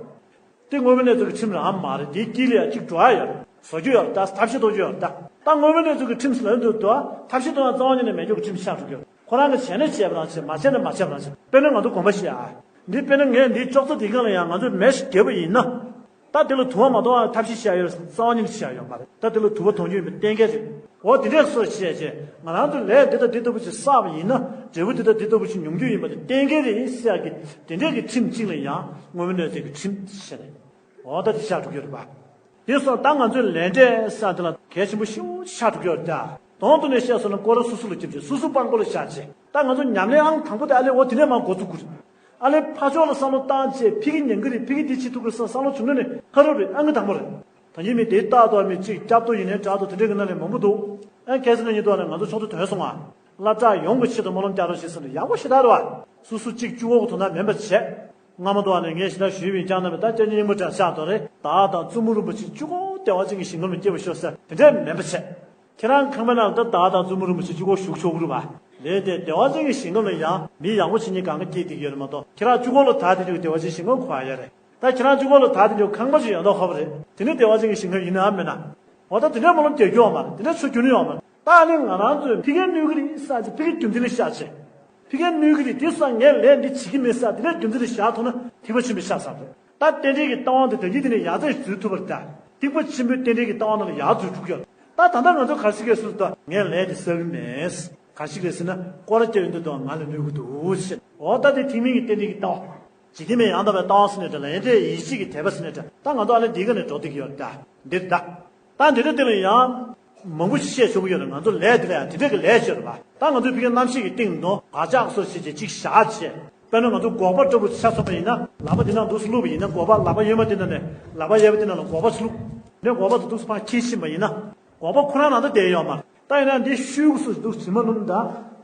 དེ་དངོས་པོའི་གནས་ཚུལ་གྱི་ཁྲིམས་རང་མ་རེད། དེའི་དཀྱིལ་ལ་ཡང་གཅིག་འགྲོ་ཡ་ཡོད་རེད། བཟོ་རྒྱུ་ཡོད་རེད། ད་ཐབས་ཤེས་གཏོང་རྒྱུ་ཡོད་རེད། ད་ད་དངོས་པོའི་གནས་ཚུལ་གྱི་ཁྲིམས་སུ་ལབ་འདུག་ད་ཐབས་ཤེས་གཏོང་ཡ་རྩ་བ་ཉིད་ནས་མེད་རྒྱུ་གི་ཁྲིམས་ཆགས་འགྲོ་གི་ཡོད་རེད། ཁོ་རང་གིས་བྱས་ན་བྱས་པ་རང་བྱས། མ་བྱས་ན་མ་བྱས་པ་རང་བྱས། དཔེར་ན་ང་ཚོ་དགོན་པ་ཞིག་ཨ། འདི་དཔེར་ན་ངས་འདིའི་ཅོག་ཙེ་འདི་སྒང་ལ་ཡང་ང་ཚོས་མེ་ཞིག་བརྒྱབ་པ་ཡིན་ན། ད་དེ་ལ་དུ་བ་མ་གཏོང་བ་ཐབས་ཤེས་བྱ་ཡོད་རེད། རྩ་བ་ཉིད་ནས་བྱ་ཡོད་མ་རེད། ད་དེ་ལ་དུ་བ་གཏོང་རྒྱུ་ཡིན་པ་གཏན་འཁེལ་རེད། འོ་དེ་འདྲས་སོ་བྱས་བྱས་ང་རང་ཚོ་ལས་འདི་དང་འདི་ལྟ་བུ་ཅིག་བསགས་པ་ཡིན་ན་འབྲས་བུ་འདི་དང་འདི་ལྟ་བུ་ཅིག་མྱོང་རྒྱུ་ཡིན་པ་དེ་གཏན་འཁེལ་རེད་ཟེར་ཡག་གི་དེ་འདྲས་ཀྱི་ཁྲིམས་གཅིག་ལ་ཡང་དངོས་པོའི་གནས་ཚད་ཀྱི་ཁྲིམས་ཟེར་རེད། འོ་ད་དེ་ཆགས་འགྲོ་གི་ཡོད་རེད་པ། དེ་སོགས་ད་ང་ཚོའི་ལས་འབྲས་ས་དེ་ལ་གལ་ཆེན་པོ་ཞེ་པོ་ཆགས་འགྲོ་གི་ཡོད་རེད་ད། དོན་དུ་ནས་བཤད་སོང་ན་སྐོར་ར་སོ་སོ་ལ་སྐྱིབས་བྱས་སོ་སོ་དཔང་པོ་ལ་བཞག་བྱས་ད་ང་ཚོ་ཉམས་ལེན་ཨང་དང་པོ་དེ་ཨ་ལས་འོ་དེ་ནས་མར་འགོ་བཙུགས་དགོས་རེད། ཨ་ལས་ཕར་ཕྱོགས་ལ་བསམ་བློ་བཏང་བྱས་ཕ་གི་ཉན་གི་རེད། ཕ་གི་འདི་བྱེད་ཐུབ་གི་རེད་བསམ་བསམ་བློ་བྱུང་ན་ནི་ཁ་རོག་རེད། ཨང་ཀི་དང་པོ་རེད། ད་ཉིད་མི་དེ་ལྟ་ལྟོས་མི་གཅིག་སྐྱབས་ཐོ་ཡིན་ནའི་དྲ་ཐོ་དེ་འདྲས་ཀྱི་ནང་ནས་མང་པོ་འདུག་ཨ་ཁ་སང་ཉིན་ཐོག་ནས་ང་ཚོ་ཕྱོགས་སུ་ཐོན་སོང་ང་། སློབ་གྲྭ་ཡོངས་ཀྱི་ཆེད་དུ་སྨོན་ལམ་རྒྱག་རོགས་ཞེས་ཟེར་ནས་ཡག་པོ་ཞེ་དྲག་རེད་བ། སོ་སོ་གཅིག་གཅིག་པོ་གི་དོན་དག་མིན་པ་བྱས། སྔ་མ་དུ་བ་ནས་ངས་ཞེ་དྲག་ཞུས་པའི་ཀྱང་ན་མི་ད་སྐྱབས་མགོན་སྙིང་པོ་གྲགས་ཤག་དོ་རེད། བདག་དང་བཙུན་མོ་རིན་པོ་ཆེ་གཅིག་པོ་བདེ་བ་ཅན་གྱི་ཞིང་ཁམས་ལ་སྐྱེ་བར་ཤོག་ཟེར་དེ་འདྲས་མིན་པ་བྱས། ཁྱེད་རང་ཁང་པའི་ནང་ད་བདག་དང་བཙུན་མོ་རིན་པོ་ཆེ་གཅིག་པོ་བཞུགས་ཆོག་གི་རེད་བ། ལས་དེ་བདེ་བ་ཅན་གྱི་ཞིང་ཁམས་ལ་ཡང་མི་ཡག་པོ་བྱེད་མཁན་གང་ག་སྐྱེས་བསྡད་ཀྱི་ཡོད་རེད་མ་གཏོགས་ཁྱེད་རང་གཅིག་པོ་ལ་ད་དེ་འདྲའི་བདེ་བ་ཅན་ཞིང་ཁམས་ཁོ་ཨ་ཡ་རེད། ད་ཁྱེད་རང་གཅིག་པོ་ལ་ད་དེ་འདྲའི་ཁང་པ་ཅིག་ཡོད་མདོག་ཁ་པོ་རེད། དེ་ནི་བདེ་བ་ཅན་གྱི་ཞིང་ཁམས་ཡིན་ནའང་མིན་ན། འོ་ད་དེ་འདྲའི་སྨོན་ལམ་རྒྱག་རྒྱུ་ཡོད་མ་རེད། དེ་འདྲའི་ཚོར་རྒྱུ་ནི་ཡོད་མ་རེད། ད་ཨ་ནི་ང་རང་ཚོས་ཕ་གིར་གནོད་ཀྱི་རེད་ཟེར་ཅིག་ཕ་གིར་རྒྱུ་མཚན་ལ་བཞག་བྱས། ཕ་གིར་གནོད་ཀྱི་རེད་དེ་སོང་ངས་ལས་འདི་བྱེད་ཀྱི་མེད་ཟེར་དེ་འདྲའི་རྒྱུ་མཚན་ལ་བཞག་ཐུབ་ན་ཐེག་པ་ཆེན་པོའི་ཤ་ཟ་རེད། ད་རྟེན་འབྲེལ་གྱི་ལྟ་བ་འདི་ད་གིན་དེ་ནས་ཡར་རྩེར་འཛུལ་ཐུབ་པ་རེད་ད། ཐེག་པ་ཆེན་པོའི་རྟེན་འབྲེལ་གྱི་ལྟ་བ་ནང་ལ་ཡར་འཛུལ་འགྲོ་གི་ཡོད་རེད། ད་ད་ལྟ་ང་ཚོ་ག་ཤི་གས་སུ་ད་ངས་ལས་འདི་བསགས་ཀྱི་མེད། ག་ཤི་གས་ཟེར་ན་སྐོར་ར་སྐྱེལ་ཡོང་དུས་ད་ང་ལ་གནོད་ཀྱི་འདུག་ཟེར། འོ་ད་དེ་ཐེག་དམན་གྱི་རྟེན་འབྲེལ་གྱི་ལྟ་བ། འཇིག་རྟེན་མའི་ཡང་དག་པའི་ལྟ་བ་ཟེར་ནས་འདྲ་ལ་ཡན་ཏེ་ཡིད་ཆེས་ཀྱི་དད་པ་ཟེར་ནས་འདྲ་ད་ང་ཚོ་ཨ་ལས་འདིའི་སྒང་ནས་འགྲོ་བསྡད་ཀྱི་ཡོད་རེད་ད། འདིར་ད། ད་འདི་འདྲ་དེ་ལ་ཡང་མང་པོ་ཞིག་བཤད་ཆོག་གི་ཡོད་རེད། ང་ཚོ་ལས་འདི་ལ་ཡང་དེ་འདྲ་གི་ལས་བྱས་རེད་པ། ད་ང་ཚོའི་ཕ་གིའི་རྣམ་ཤེས་ཀྱི་སྟེང་དུ་བག་ཆགས་སོགས་བྱས་རྗེས་གཅིག་བཞག་བྱས། དཔེར་ན་ང་ཚོ་སྒོག་པ་འདྲ་པོ་ཆ་མཚོན་པ་ཡིན་ན་ལག་པ་འདི་ནང་འདུག་སེ་བླུགས་པ་ཡིན་ན་སྒོག་པ་ལག་པ་གཡོན་མ་འདི་ནང་ནས་ལག་པ་གཡས་པ་འདི་ནང་ལ་སྒོག་པ་ཞིག་བླུགས། ནས་སྒོག་པ་དེ་འདུག་སེ་ཕར་འཁྱེར་ཕྱིན་པ་ཡིན་ན་སྒོག་པ་ཁོ་རང་ནང་དུ་བསྡད་ཡོད་མ་རེད། ད་ཡིན་ན་འདི་ཤུལ་གྱི་སུ་འདུག་དྲི་མ་ནུབ་ད་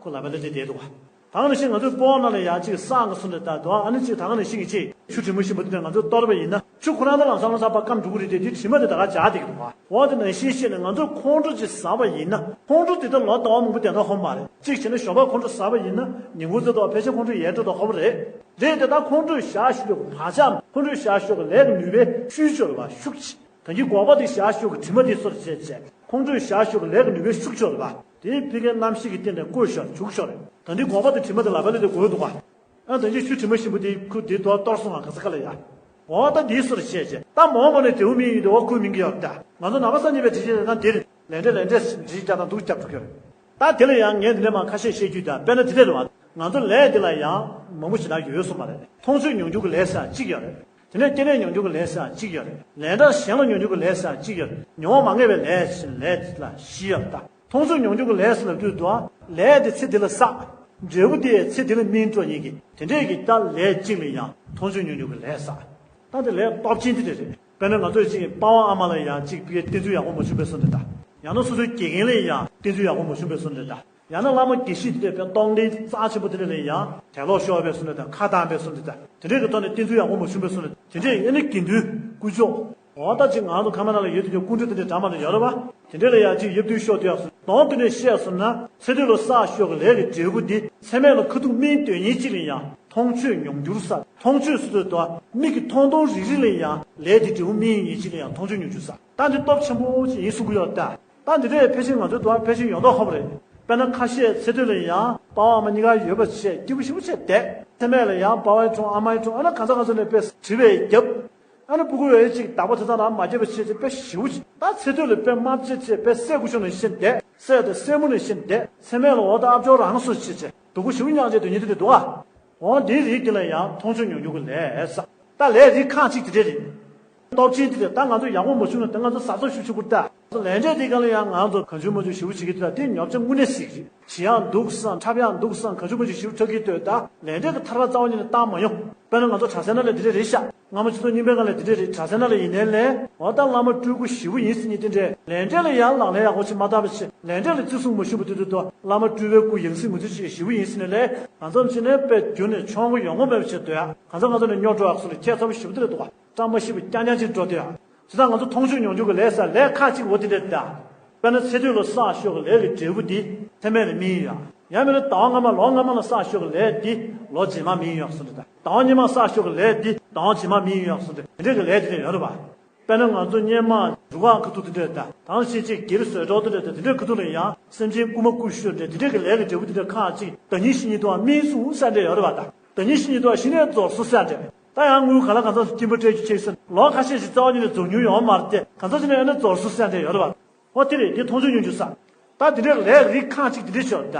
ཁོ་ལག་པ་ལ་དེ་བསྡད་འདུག་བ། ད་ག་ནང་བཞིན་ང་ཚོའི་སྤོ་བོ་ནང་ལ་ཡང་གཅིག་སྲང་གི་སུ་འདྲ་ལྟ་འདུག་ཨ་ནི་གཅིག་ད་ག་ནང་བཞིན་གྱི་གཅིག་ཆུ་དྲི་མ་ཞིམ་པོ་དེ་འདྲ་ང་ཚོས་གཏོར་བ་ཡིན་ན་ཆུ་ཁོ་རང་ད་ལམ་སང་ལམ་སང་ཕར་སྐམ་འགྲོ་གི་རེད་དེ་དེ་དྲི་མ་དེ་ད་ག་འཇགས་བསྡད་ཀྱི་འདུག་བ། འོ་དེ་ནང་བཞིན་བཤད་ནས་ང་ཚོས་ཁོང་ཁྲོ་ཅིག་ཟ་བ་ཡིན་ན་ཁོང་ཁྲོ་དེ་ད་ལོ་ཟླ་བ་མང་པོ་བསྡད་མདོག་ཁ་པོ་མ་རེད། གཅིག་བྱས་ན་ཞོགས་པ་ཁོང་ཁྲོ་ཟ་བ་ཡིན་ན་ཉིན་གུང་ཚེ་ཐོག་ཕལ་ཆེར་ཁོང་ཁྲོ་ཡལ་འགྲོ་མདོག་ཁ་པོ་རེད། རེད་དེ་ད་ཁོང་ཁྲོས་བཞག་ཤོག་གི་བག་ཆགས་ཁོང་ཁྲོས་བཞག་ཤོག་གི་ལས་ཀྱི་ནུས་པའི་ཤུགས་ཆེ་རེད་བ་ཤུགས་ཆེ། ད་གིན་སྒོག་པ་དེ་བཞག་ཤོག་གི་དྲི་མ་དེ་སོར་བྱས་བྱས་ཁོང་ཁྲོས་བཞག་ཤོག་གི་ལས་ཀྱི་ནུས་པའི་ཤུགས་ཆོག་རེད་པ། དེའི་ཕ་གིའི་རྣམ་ཤེས་ཀྱི་སྟེང་ནས་བཀོད་ཤོག་བྱུག་ཤོག་རེད། ད་འདི་སྒོག་པ་དེ་དྲི་མ་དེ་ལག་པ་ལ་དེ་འགོས་འདུག་ག་ཨ་ད་གིན་ཆུ་དྲི་མ་ཞིམ་པོ་དེ་ཁུ་དེ་དོ་གཏོར་སོང་ང་ག་ས་ག་ལ་ཡ། འོ་ད་འདི་སོར་བྱས་བྱས་ད་མོ་མོ་ནས་དེའུ་མིན་ཡིན་དེ་འོ་ཁུ་མིན་གི་ཡོད་ད། ང་ཚོ་ནང་པ་སངས་རྒྱས་པའི་དྲི་ཆེན་ད་འདིར་ལས་འབྲས་ལས་འབྲས་འདྲི་རྒྱག་དང་འདུག་རྒྱབ་འགྲོ་གི་རེད། ད་དེ་ལ་ཡང་ངས་འདི་ནས་མ་ཁ་ཤས་བཤད་རྒྱུ་ད་དཔེར་ན་དེ་འདྲ་རེད་བ། ང་ཚོ་ལས་འདི་ལ་ཡང་མང་པོ་ཞེ་དྲག་ཡོད་སོང་བ་རེད། མཐོང་ཆོས་མྱོང་འགྱུར་གྱི་ལས་ཟེར་ཡག་གཅིག་ཡོད་རེད། དེ་ནས་སྐྱེ་གནས་མྱོང་འགྱུར་གྱི་ལས་ཟེར་ཡག་གཅིག་ཡོད་རེད། ལས་འབྲས་གཞན་ལ་མྱོང་འགྱུར་གྱི་ལས་ཟེར་ཡག་གཅིག་ཡོད་རེད། མྱོང་བ་མ་ངེས་པའི་ལས་ཟེར་ལས་ལ་བཞི་ཡོད་རེད་ད། མཐོང་ཆོས་མྱོང་འགྱུར་གྱི་ལས་ཟེར་ལབ་དུས་དུ་ལས་དེ་ཚེ་འདི་ལ་བསགས། འབྲས་བུ་དེ་ཚེ་འདི་ལ་སྨིན་འགྲོ་ཉིད་ཀྱི་དེ་འདྲས་ཀྱི་ད་ལས་གཅིག་ལ་ཡང་མཐོང་ཆོས་མྱོང་འགྱུར་གྱི་ལས་བསགས། ད་དེ་ལས་སྟོབས་ཆེན་དེ་འདྲས་རེད། དཔེར་ན་ང་ཚོས་གཅིག་པ་ཕ་ཨ་མ་ལ་ཡང་གཅིག་ཕ་གིའི་བསྟེན་ཚུལ་ཡག་པོ་མ་བྱུང་བའི་བཟོ་འདྲ་ད། ཡང་ན་སོ་སོའི་དགེ་རྒན་ལ་ཡང་བསྟེན་ཚུལ་ཡག་པོ་མ་བྱུང་བའི་བཟོ་འདྲ་ད། ཡང་ན་བླ་མ་དགེ་བཤེས་དེ་འདྲས་དཔེ་གཏོང་ལེན་རྩ་ཆེན་པོ་དེ་འདྲས་ལ་ཡང་དད་ལོག་ཤོར་བའི་བཟོ་འདྲ་ད་ཁ་བཏང་བའི་བཟོ་འདྲ་ད། དེ་འདྲས་ཀྱི་ཐོག་ནས་བསྟེན་ཚུལ་ཡག་པོ་མ་བྱུང་བའི་བཟོ་འདྲ་དེ་འདྲས་ཡིན་ན་དགེ་འདུན་དཀོན་མཆོག་འོ་ད་ཅིག་ང་ཚོ་ཁ་མ་ན་ལ་ཡོད་དུས་ཀྱི་སྐུ་མགྲོན་དེ་འདྲའི་འདྲ་མ་འདྲ་ཡོད་རེད་བ། དེ་འདྲའི་ལ་ཡང་ཅིག་ཡབ་དུས་ཤོག་དུས་ཡག་སོང་དོན་དུ་ནས་བཤད་སོང་ན་ཚེ་སྟོད་ལ་བསགས་ཤོག་གི་ལས་ཀྱི་འབྲས་བུ་འདི་ཚེ་སྨད་ལ་ཁ་ཐུག་སྨིན་འདོད་མཁན་ཅིག་ལ་ཡང་མཐོང་ཆོས་མྱོང་འགྱུར་ས་མཐོང་ཆོས་སུ་ཐོས་དོ་མིག་གིས་མཐོང་མཐོང་རིག་རིག་ལ་ཡང་ལས་དེ་འབྲས་བུ་སྨིན་ཡིན་ཅིག་ལ་ཡང་མཐོང་ཆོས་མྱོང་འགྱུར་ས་ད་འདི་སྟོབས་ཆེན་པོ་ཅིག་ཡིན་གསུང་གི་ཡོད་ད། ད་འདི་འདྲའི་ཕལ་ཆེར་ང་ཚོའི་དུ་བ་ཕལ་ཆེར་ཡོང་མདོག་ཁ་པོ་རེད། དཔེར་ན་ཁ་ཤས་ཚེ་སྟོད་ལ་ཡང་པ་ཕ་ཨ་མ་གཉིས་ཀ་ཡོད་པ་བྱས་སྐྱིད་པོ་ཞེ་པོ་བྱས་བསྡད་ཚེ་སྨད་ལ་ཡང་པ་ཕའི་འཁྲུངས་ཨ་མའི་འཁྲུངས་ཨ་ན་གང་ས་གང་ས་ནས་དཔེ་དྲི་བའི་རྒྱབ། ཨ་ནི་སྤུ་གུ་ཡོད་ཅིག་བདག་པོ་དེ་ཚང་རང་མ་བརྗེད་པ་བྱས་ཏེ་དཔེ་ཞེ་པོ་ཅིག་ད་ཚེ་སྟོད་ལ་དཔེ་དམར་བརྗེད་བྱས་དཔེ་སྲས་སྐུ་ཞབས་ནང་བཞིན་བསྡད་སྲས་དང་སྲས་མོ་ནང་བཞིན་བསྡད་ཚེ་སྨད་ལ་འོ་ད་ཨ་ཅོ་རང་སོ་བྱས་བྱས་སྡུག་པོ་ཞེ་པོ་མྱངས་བྱས་སྡོད་མཁན་དེ་འདྲ་འདུག་ཨ། འོ་འདིའི་རིགས་འདི་ལ་ཡང་མཐོང་ཆོས་མྱོང་འགྱུར་གྱི་ལས་བསགས་ད་ལས་རིགས་ཁག་ཅིག་དེ་འདྲས་རེད། སྟོབས་ཆེན་དེ་འདྲས་ད་ང་ཚོ་ཡག་པོ་མ་བྱུང་ན་ད་ང་ཚོ་ཟ་ཚོ་ཞུ་ཆུ་བུར་ད། ལས་འབྲས་དེ་ག་ལ་ཡང་ང་ཚོ་གང་བྱུང་མ་བྱུང་ཞེ་པོ་བྱེད་ཀྱི་འདུག་ད་དེ་ཉོབ་ཆ་དངོས་གནས་ཟིག་རེད། བྱེད་ཡག་འདུག་བསམ་འཁྲབ་ཡག་འདུག་བསམ་གང་བྱུང་མ་བྱུང་ཞེ་པོ་འཁྲབ་ཀྱི་འདུག་ད་ལས་འབྲས་དེ་ཐར་པ་རྩ་བ་ཉིད་ནས་བཏང་མ་ཡོང་། དཔེར་ན་ང་ཚོ་གྲྭ་སའི་ནང་ལ་འདི་འདྲས་རེད་ཤག་སྔ་མོ་ཆུ་ཚོད་གཉིས་པའི་སྒང་ལ་འདི་འདྲས་རེད། གྲྭ་སའི་ནང་ལ་ཡིན་ནའི་ལས་འོ་ད་བླ་མ་སྤྲུལ་སྐུ་ཞེ་པོ་ཡིན་ཟེར་མཁན་དེ་འདྲས་ལས་འབྲས་ལ་ཡང་ལག་ལེན་ཡག་པོ་ཅིག་མ་བསྟར་བ་བྱས་ལས་འབྲས་ལ་བརྩི་སྲུང་མ་ཞུས་པ་དེ་དུས་ད་བླ་མ་སྤྲུལ་པའི་སྐུ་ཡང་སྲིད་ངོས་འཛིན་བྱེད་ཞེ་པོ་ཡིན་ཟེར་ནའི་ལས་གང་འཚམ་བྱས་ནས་དཔེ་རྒྱུན་ནས་མཆོང་གི་ཡོང་གི་མེད་པ་བྱས་སྡོད་ཡག་གང་འཚམ་གང་འཚམ་ནས་རྙོག་དྲ་ཡག་སོགས་ལ་ཁྱད་མཚར་པོ་ཞེ་པོ་དེ་འདྲས་འདུག་ག་བཀྲ་མ་ཤིས་པ་རྐྱང་རྐྱང་ཅིག་འགྲོ་དུས། ཇི་ལྟར་ང་ཚོ་མཐོང་ཆོས་མྱོང་འགྱུར་གྱི་ལས་ཟེར་ལས་ཁག་ཅིག་འོ་དེ་འདྲ་དང་། དཔེར་ན་ཚེ་སྟོད་ལ་བསགས་ཤོག་གི་ལས་ཀྱི་འབྲས་བུ་འདི་ཚེ་སྨད་ལ་སྨིན་ཡོད། ཡང་མིན་ན་ཟླ་བ་སྔ་མ་ལོ་སྔ་མ་ལ་བསགས་ཤོག་གི་ལས་འདི་ལོ་རྗེས་མ་སྨིན་ཡོད་གསུངས་འདྲ་དང་། ཟླ་བ་སྔོན་མ་བསགས་ཤོག་གི་ལས་འདི་ཟླ་བ་རྗེས་མ་སྨིན་ཡོད་གསུངས་འདྲ་དེ་འདྲ་གི་ལས་དེ་འདྲ་ཡོད་རེད་བ། དཔེར་ན་ང་ཚོ་སྔོན་མ་རུ་ཁག་ཁ་ཐུག་དེ་འདྲ་དང་དང་ཞེས་ཅིག་སྒེར་བཟོས་གྲོགས་དེ་འདྲ་དང་དེ་འདྲའི་ཁ་ཐུག་ལ་ཡང་སེམས་ཅན་རྐུ་མ་རྐུ་ཤོར་འདྲ་དེ་འདྲ་གི་ལས་ཀྱི་འབྲས་བུ་དེ་འདྲ་ཁག་ཅིག་ཟླ་ཉིན་ཕྱེད་ཉིན་དུའང་སྨིན་སོང་ཟེར་འདྲ་ཡོད་རེད་བ། ད་ཟླ་ཉིན་ཕྱེད་ཉིན་དུའང་གཞི་ནས་རྫོགས་སོང་ཟེར་འདྲ། ད་ཡང་དངུལ་ག་ལ་གང་འཚམ་སྐྱིན་པ་སྤྲད་རྒྱུ་ཆེ་ཟེར། ལོ་ཁ་ཤས་ཤིག་རྩ་བ་ཉིད་ནས་རྫོགས་མྱོང་ཡོད་མ་རེད་དེ། གང་ཟག་ཅིག་ནས་ཡོད་ན་རྫོགས་སུ་སེམས་དེ་ཡོད་རེད་བ། ཨོ་དེ་རེད། དེ་མཐོང་ཆོས་མྱོང་འགྱུར་ས། ད་དེ་འདྲའི་ལས་རིགས་ཁག་ཅིག་དེ་འདྲས་ཤོད་ད།